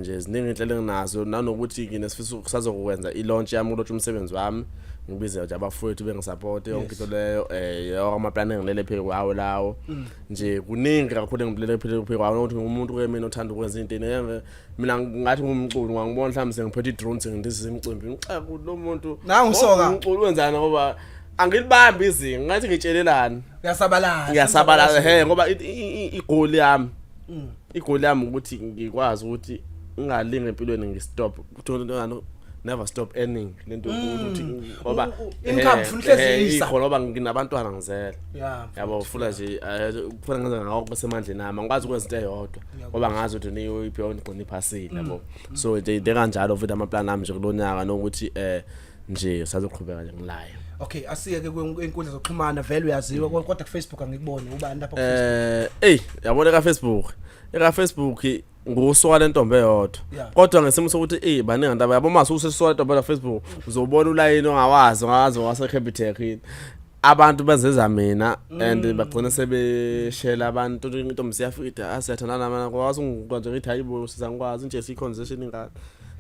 Nje ziningi inhlelo enginazo, nanokuthi nginesifiso kusazokwenza i-launch yami, uku-launch umsebenzi wami, ngibize nje abafowethu bengisupport yonke into leyo. Yonke ama plan engilele phezu kwawo lawo nje, kuningi kakhulu engilele phezu kwawo, ukuthi ngumuntu ke mina othanda ukwenza into ene. Mina ngathi ngumculo, ngangibona mhlawumbe sengiphethe i-drone, sengindizisa imicimbi, ngixaka ukuthi lo muntu Nangu soka. Umculo wenzani, ngoba angilibambi izinga, ngathi ngitshelelani. Uyasabalala. Ngiyasabalala, he, ngoba i-goal yami, i-goal yami ukuthi ngikwazi ukuthi ngingalingi empilweni, ngistop, kuthiwa never stop earning, lento ukuthi ngoba Income ufuna uhlezi isa. Ikhona, ngoba nginabantwana, ngizele. Yabo, ufuna nje kufuna ngenza ngakho kusemandleni ami. Angikwazi ukwenza into eyodwa ngoba ngazi ukuthi niyo ngigcina iphasile, yabo. So nje into kanjalo futhi, ama-plan ami nje kulonyaka nokuthi nje sazoqhubeka nje ngilayo. Okay, asiye ke kwenkundla zokuxhumana. Vele uyaziwa, kodwa ku Facebook angikuboni. Ubani lapha ku Facebook? Ey, yabona ka Facebook, eka Facebook ngusuka lentombi eyodwa. Kodwa ngesimo sokuthi baningi abantu, yabo, mase usesuka lentombi la Facebook, uzobona ulayini ongawazi, ongawazi wase Capitec yini. Abantu bezeza mina and bagcina sebeshela abantu. Intombi siyafika, asiyathandana mana kwazi ngikwenza, ngithi hayibo, sizangikwazi nje siyi-conversation ingane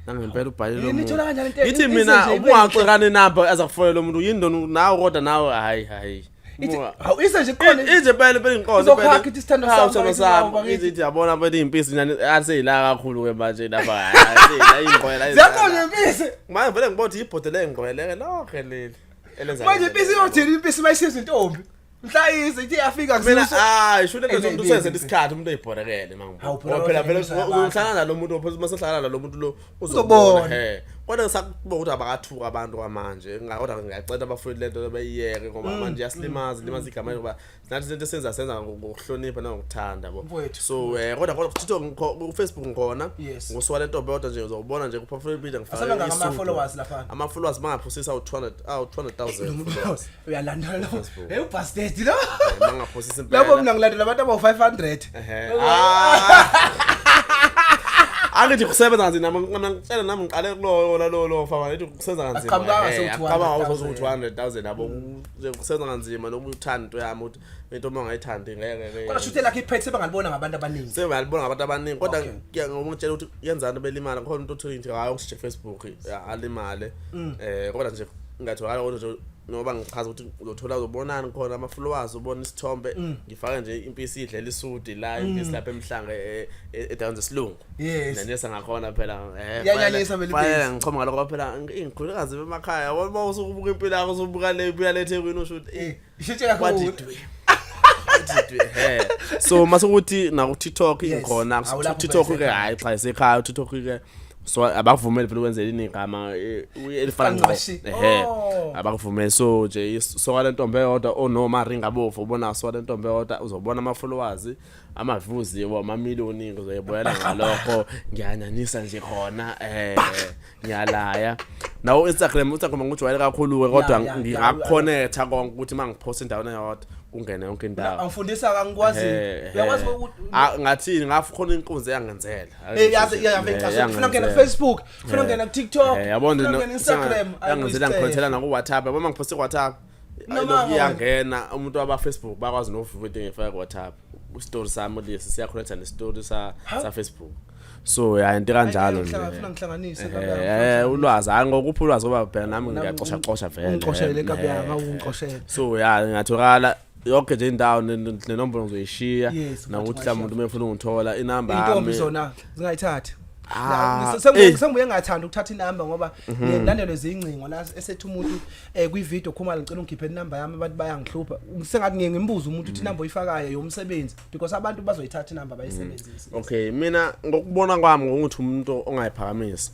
nangempela ubhalile Yini, lo ithola muntu. kanjani into Ngithi ize mina nje ibe ubungaxekani inamba aza kufonela umuntu yini lona nawe, kodwa nawe hayi hayi. Ithi hawu, ise nje khona. Inje impela impela inkosi. Izokhakha ithi isithando sami, sami bakithi, hawu, sami bakithi. Ithi yabona phela impisi nani aseyila kakhulu ke manje lapha, hayi seyila ingqwele. Ziyakhona impisi. Manje vele ngibona ukuthi ibhodo lengqwele ke lonke leli elenza. Manje impisi iyothini impisi mayisizwa intombi? Mhla ize ithi iyafika Mina kusizo. hayi, sho lento Eh, umuntu eh, usenze eh, isikhathi umuntu oyibhorekele. Hawu, phela Mangibona phela vele uzohlangana nabantu. uzohlangana nalo muntu, phela uma sehlangana nalo muntu lo Uzobona. uzobona he. Kodwa ngisakubuka ukuthi abakathuka abantu kwamanje, kodwa ngiyacela abafowethu lento bayiyeke, ngoba manje iyasilimaza, ilimaza igama, ngoba nathi into esenza senza ngokuhlonipha nangokuthanda, yabo. Mfowethu. So kodwa kuthiwa ku Facebook ngikhona Yes. ngusuka lentombi yodwa nje, uzobona nje ku profile picture ngifake Asebengaka isudu. ama-followers laphana? Ama followers bangaphosisa u200 awu 200,000 followers. Uyalandela lo. Facebook. Hey, ubastard lo. Bangaphosisa impela. Lapho mina ngilandela abantu abawu 500. Ehhe. Ah. Angithi kusebenza kanzima nami, mina ngitshela nami ngiqale kuloyo lo lo fama ngithi kusebenza kanzima. Aqhamukanga Aqhamukanga sewu 200,000. 200,000, yabo. Nje kusebenza kanzima nokuthanda into yami, ukuthi into uma ungayithandi ngeke ke. Kodwa shuthe lakhe iphethe sebangalibona ngabantu abaningi. Sebayalibona ngabantu abaningi, kodwa kuya ngokutshela ukuthi yenzani belimala khona umuntu othi nje hayi usishe Facebook ya, alimale. Kodwa nje ngatholakala, kodwa nje ngoba ngichaza ukuthi uzothola, uzobonani khona ama followers, ubona isithombe ngifake nje impisi idlela isudi la, impisi lapha emhlanga edown zesilungu. Nanyesa ngakhona phela. Iyanyanyisa vele Fanele impisi. ngichoma ngalokho phela, ngikhulukazi emakhaya, yabona, uma usukubuka impilo yakho, usubuka le impilo le eThekwini, usho ukuthi Ishintshe what kakhulu. did we What did we he so mase ukuthi na ku TikTok Yes. ngikhona. Awu, lapho TikTok ke bese hayi cha, isekhaya TikTok ke, so abakuvumeli phela ukwenzela inigama elifana ngqo. Kanqashi. Ehe. Oh. Abakuvumeli, so nje soka lentombi eyodwa onoma ring abovu, ubona soka lentombi eyodwa, uzobona ama followers, ama views, yebo, ama million, ngizoyibuyela ngalokho. Ngiyanyanisa nje khona, ngiyalaya nawo Instagram. Instagram ngujwayele kakhulu ke, kodwa ngingaconnecta konke ukuthi mangipost endaweni eyodwa kungene yonke indawo. Angifundisa, angikwazi. Uyakwazi ukuthi Ah, ngathini, ngakhona inkunzi eyangenzela. Yazi iyavela, ufuna ngena ku Facebook, ufuna ngena ku TikTok, Yabona ufuna ngena Instagram. Yangenzela, ngikhonethela naku WhatsApp, yabo, mangiposte ku WhatsApp Noma lokhu iyangena umuntu waba Facebook, bakwazi novuka into engifaka ku WhatsApp. Story sami lesi siyaconnecta ne story sa Facebook, so ya, into kanjalo nje. Ufuna ngihlanganise. Ulwazi, hayi ngokuphi ulwazi, ngoba phela nami ngiyacosha cosha vele. Ungicoshele kabi yami, awungicoshele. So ya, ngatholakala yonke nje indawo, nenombolo ngizoyishiya Yes, nokuthi mhlawumbe umuntu uma efuna ungithola inamba Intombi yami. zona zingayithathi. Ah, Sengibuye ngathanda ukuthatha inamba, ngoba ngilandelwe zingcingo la esethi umuntu kwi-video khumalo, ngicela ungikhiphe inamba yami, abantu bayangihlupha. Sengathi ngiye ngimbuze umuntu ukuthi inamba oyifakayo yomsebenzi, because abantu bazoyithatha inamba bayisebenzise. Okay, mina ngokubona kwami, ngokuthi umuntu ongayiphakamisi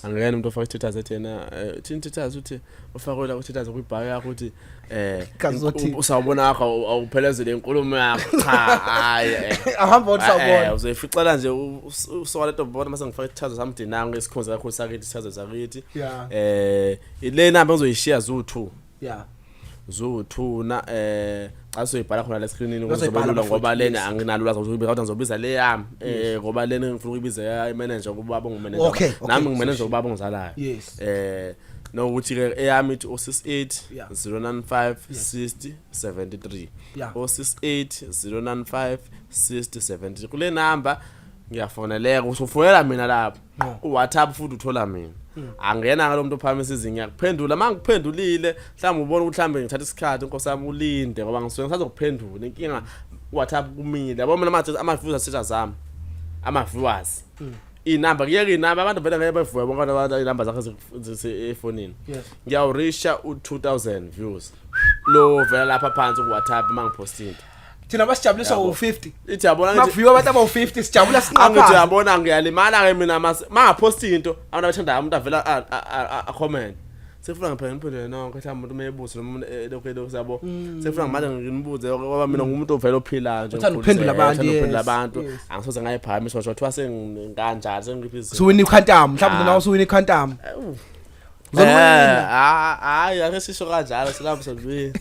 angeke umuntu ofaka i-status ethi yena thini status uthi ufake la ku-status kwibhayo yakho uthi Kazi uzothini? Usawubona wakho awuphelezele inkulumo yakho, cha, hayi. Ahamba uthi sawubona. Uzoyificela nje usoka lento, bona mase ngifaka. Ngifake isithazo sami dinango isikhonza kakhulu sakithi isithazo sakithi. Yeah. Le number ngizoyishiya zu2. Zu2 na xa soyibhala khona le screenini Uzoyibhala kuzoba lula ngoba bafowethu, lena yes. anginalo ulwazi ukuthi kodwa ngizobiza le yami ngoba lena ngifuna ukuyibiza ya manager kuba ngumanager. Nami ngumanager ubaba ongizalayo. Nokuthi ke eyami ithi 068 095 60 73. 068 095 60 73 kule number ngiyafoneleka, usufonela mina lapho. Ku WhatsApp futhi uthola mina. Angena ngalo muntu ophakamisa izinga, ngiyakuphendula. Uma ngikuphendulile mhlawumbe ubona ukuthi mhlawumbe ngithatha isikhathi, inkosi yami, ulinde ngoba ngisuke ngisazokuphendula. Inkinga WhatsApp kumile, yabo. Mina manje ama-views asetsha zami, ama-viewers, iy'namba kuyeke iy'namba, abantu vele ngeke bevuke bonke abantu iy'namba zakhe efonini. Ngiyawurisha u-2000 views lo vela lapha phansi ku-WhatsApp uma ngiphosta into. Thina basijabuliswa Yabo. u50. Ithi yabona ngithi Makuviwa abantu abawu50 sijabula angithi sinqapha. Uyabona ngiyalimala-ke mina mangaphosta into abantu abathandayo, umuntu avela a-comment, sefuna ngiphela ngiphendule nonke. Mhlawumbe umuntu uma ebuza noma umuntu lokhu elokhu yabo, sefuna ngimanje nginibuze ngoba mina ngumuntu ovele ophilayo nje. Uthanda ukuphendula abantu, uthanda ukuphendula yes, abantu. Angisoze ngayiphakamisa ngisho kuthiwa sengikanjani, sengiphi izinto. Suwina iquantum mhlawumbe, Ah. nawe usuwina iquantum. Eh, hayi, ake sisho kanjalo, silapho solwini.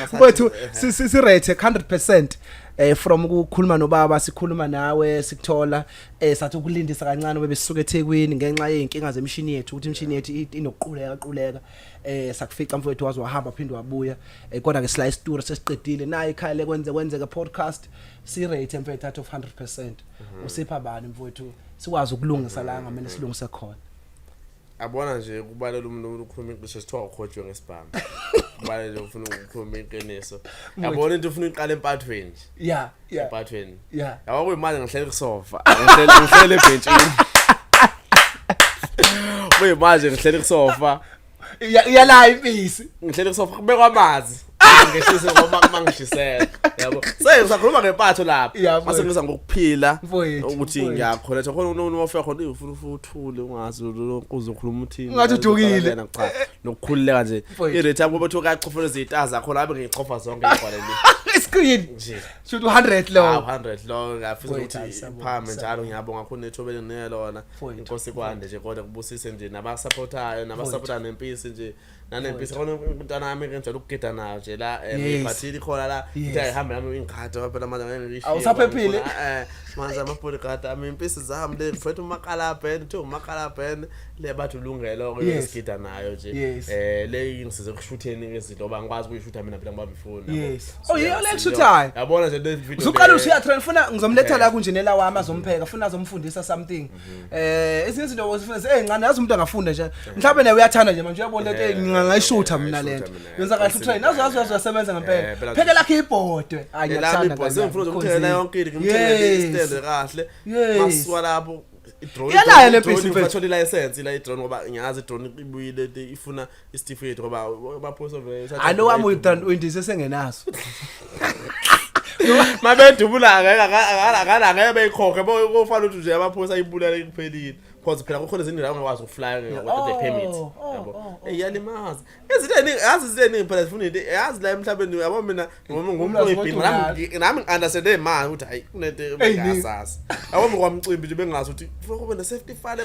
Mfowethu, si rate 100% from ukukhuluma nobaba, sikhuluma nawe, sikuthola sathi ukulindisa kancane bebe sisuka eThekwini ngenxa yezinkinga zemishini yethu, ukuthi imishini yethu inokuquleka quleka. Sakufica mfowethu, waze wahamba phinde wabuya. Kodwa ke sila isitori sesiqedile naye ikhaya lekwenze kwenzeka podcast, si rate mfowethu out of 100%. Usipha bani mfowethu, sikwazi ukulungisa la ngamele silungise khona? Abona nje kubalela umuntu ukhuluma iqiniso, sithiwa ukhotshwe ngesibhamu. Kubalele ufuna ukukhuluma iqiniso, yabona into ufuna iqala empathweni nje. Empathweni. Yabo, kuyimanje ngihleli kusofa, ngihleli ebhentshini, kuyimanje ngihleli kusofa. Iyalaya impisi. Ngihleli kusofa, kubekwa amanzi ngehlise ngoba mangishisela, yabo, sengisakhuluma ngempatho lapha. Mase ngiza ngokuphila Mfowethu, ukuthi mfowethu. ngiyakholetha khona uma ufika khona ufuna uthule, ungazi uzokhuluma uthini. Ungathi udukile. Cha, nokukhululeka nje. Mfowethu. I-rate yami kuba kachofela izitaza khona abe ngiyichofa zonke igwale le. Screen. Nje. Shoot 100 lo. Ah, 100 lo, ngiyafisa Mfowethu, ukuthi hayi, siyabonga, iphame siyabonga. njalo. Ngiyabonga kakhulu nethuba elinginike lona. Mfowethu, Inkosi kwande nje, kodwa kubusise nje nabasupportayo, nabasupportayo nempisi nje, nanempisi khona umntwana wami ngijwayele ukugida nayo nje la ngiyiphathile ikhona la. Ithi ayihambe nami ingigade ngoba phela manje ngeke ngiyishiye. Awusaphephile. Manje ama-bodyguard ami, impisi zami le ngiphethe umakalabhen, kuthiwa umakalabhen le, bathi ulungelo ke. Sigida nayo nje. Le ingisize ekushutheni izinto ngoba ngikwazi ukuyishutha mina phela ngoba ngifuna. Oh, yiyo le ekushuthayo? Yabona nje le video. Usuqala usuyatrain, funa ngizomletha la kunjenela wami azompheka, funa azomfundisa something. Ezinye izinto uzifuna ezincane, yazi umuntu angafunda nje. Mhlawumbe naye uyathanda nje manje, uyabona lento ngingayishutha mina lento. Ngingayishutha mina. Yenza kahle utrain, yazi yazi yazi uyasebenza ngempela. Phela Phekela lakhe ibhodwe. Hayi, Elami ngiyakuthanda. ibhosi ngane ngifuna yami, ukumthengela yonke into, ngimthengele istand kahle. Masuka lapho i-drone. Iyalaya le mpisi, mfethu. Bathola i-license la i-drone ngoba ngiyazi i-drone ibuyile ifuna isitifiketi ngoba baphosa vele. Hayi, lo wami uyindise sengenaso. Mabedubula ngeke ngeke beyikhokhe, kofana ukuthi nje amaphoyisa ayibulale kuphelile, because phela kukhona izindawo ongakwazi ukuflya without the permit. Yabo, iyalimaza izinto eziningi, yazi izinto eziningi phela zifuna into, yazi la emhlabeni, yabo. Mina ngumuntu Ulwazi oyibhinqa kodwa nami ngi-understand imali ukuthi hayi kunento Ey'ningi. engasazi, yabo, kwamcimbi nje bengazi ukuthi kufanele kube ne-safety file.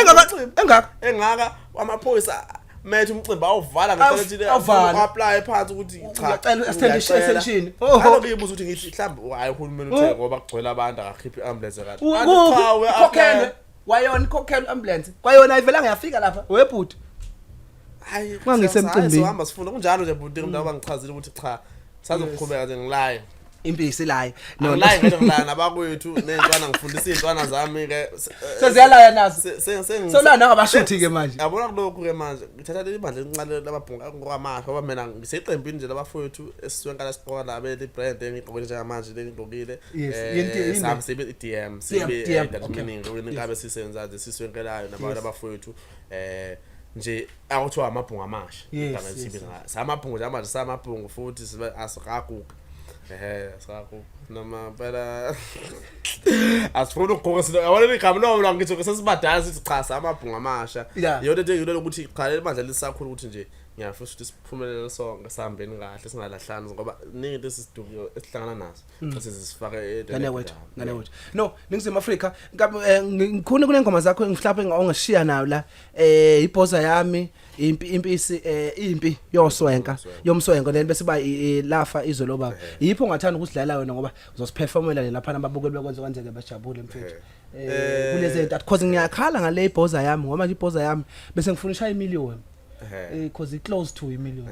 Engaka engaka. Engaka amaphoyisa methe umcimbi awuvala. Awuvala. Apply phansi ukuthi cha. Uyacela Uyacela. Extension. Oho. Ngalokho ngiyibuza ukuthi ngithi mhlawumbe hayi uhulumeni uthe ngoba kugcwele abantu akakhiphe i-ambulance kahle. Kanti cha, uya-apply. Ikhokhelwe kwayona, ikhokhelwe ambulance kwayona, ayivelanga yafika lapha webhuti. Hayi, Ngangisemcimbini. Sohamba sifuna kunjalo nje bhuti, ngoba ngichazile ukuthi cha, sazoqhubeka nje ngilaye. Impisi layo. No. Angilayi ngeke, ngilaya nabakwethu ney'ntwana, ngifundisa iy'ntwana zami ke. Seziyalaya nazo. Sewulaya nangabashuthi ke manje. Yabona kulokhu ke manje ngithatha leli bandla elincane lababhunga ngokwamasha ngoba mina ngiseqembini nje labafowethu esiswenkala sigqoka la le brand engigqokile njengamanje le ngigqokile. Yini? Sami sibe i-DM sibe DM, that okay. meaning inkabe sisenza nje siswenkelayo nabantu abafowethu nje akuthiwa amabhungu amasha. Igama elisibiza samabhungu nje manje, samabhungu futhi sibe asikaguga, asikaguga noma phela asifuni ukugqoka sino, yabona igama lo ngithi sesibadala sithi cha, samabhungu amasha. Iyona into engilwela ukuthi cha, leli bandla lisakhula ukuthi nje Ngiyafisa ukuthi siphumelele sonke sihambeni kahle singalahlani ngoba ningi into esisidukile esihlangana nazo bese sisifake Mm. Ngane wethu, ngane wethu. No, Ningizimu Afrika, eh, ngikhona kunengoma zakho mhlawumbe ongashiya nayo la. Eh ibhoza yami, impi impisi eh impi yoswenka, yomswenko then bese ba lafa izwe lobaba. Yipho ongathanda ukusidlala wena ngoba uzosiperformela nje lapha nababukeli bekwenze kwenzeke bajabule mfethu. Eh kulezi zinto because ngiyakhala ngale ibhoza yami ngoba nje ibhoza yami bese ngifuna ishaya imillion. Eh cause i close to imillion.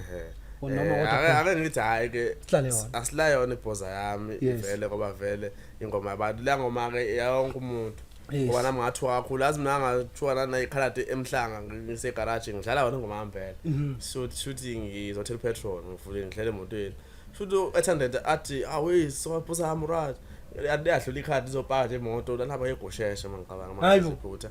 Noma kodwa ake ngithi hayi ke sihlale yona. Asila yona ibhoza yami vele ngoba vele ingoma yabantu la ngoma ke yonke umuntu. Ngoba nami ngathuka kakhulu azi mina ngathuka nanayikhaladi emhlanga ngise garage ngidlala yona ingoma yami vele. Shoot shooting ngizothela petrol ngivule ngidlele emotweni. Futhi u-attendant athi awe sowaphuza yami right. Yadlula ikhadi izopaka nje imoto lana yegosheshe mangicabanga Hayibo. manje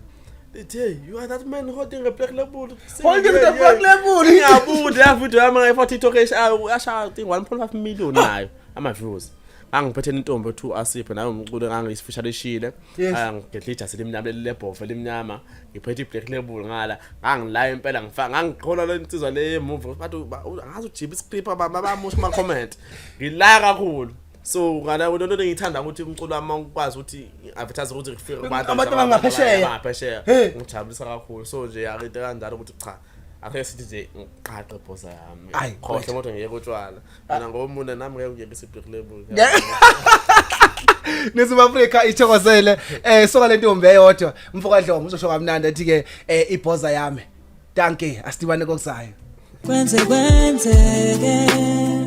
Lithi hey you are that man holding a black label. Holding the black label. Ngiyabuda ya video yami ngayifaka TikTok yashaya I think 1.5 million nayo ama views. Ngangiphethe intombi ethu asiphe nayo umculo ngangiyisifishalishile. Yes. Ngigedle ijasi limnyama lelebhofa limnyama ngiphethe i-black label ngala ngangilaya impela ngifaka ngangikholwa le nsizwa le yemuva bathi angazi ujiba iscript bamusha ama comment ngilaya kakhulu so ngala lento engiyithanda ukuthi umculo wami ukwazi ukuthi advertise ukuthi ngifike kubantu Abantu abangaphesheya. abangaphesheya Hey. ngijabulisa kakhulu so nje akuyinto kanjalo ukuthi cha ake sithi nje ngiqaqe bhosa yami Ayi, khohle wethu. kodwa ngiyeke utshwala mina ngoba nami ngeke ngiyeke isiblack label Ningizimu Afrika ithokozele eh soka lentombi eyodwa mfoka Dlomo uzosho kamnandi athi ke eh ibhoza yami. Dankie asidibane kokuzayo. Kwenze kwenzeke.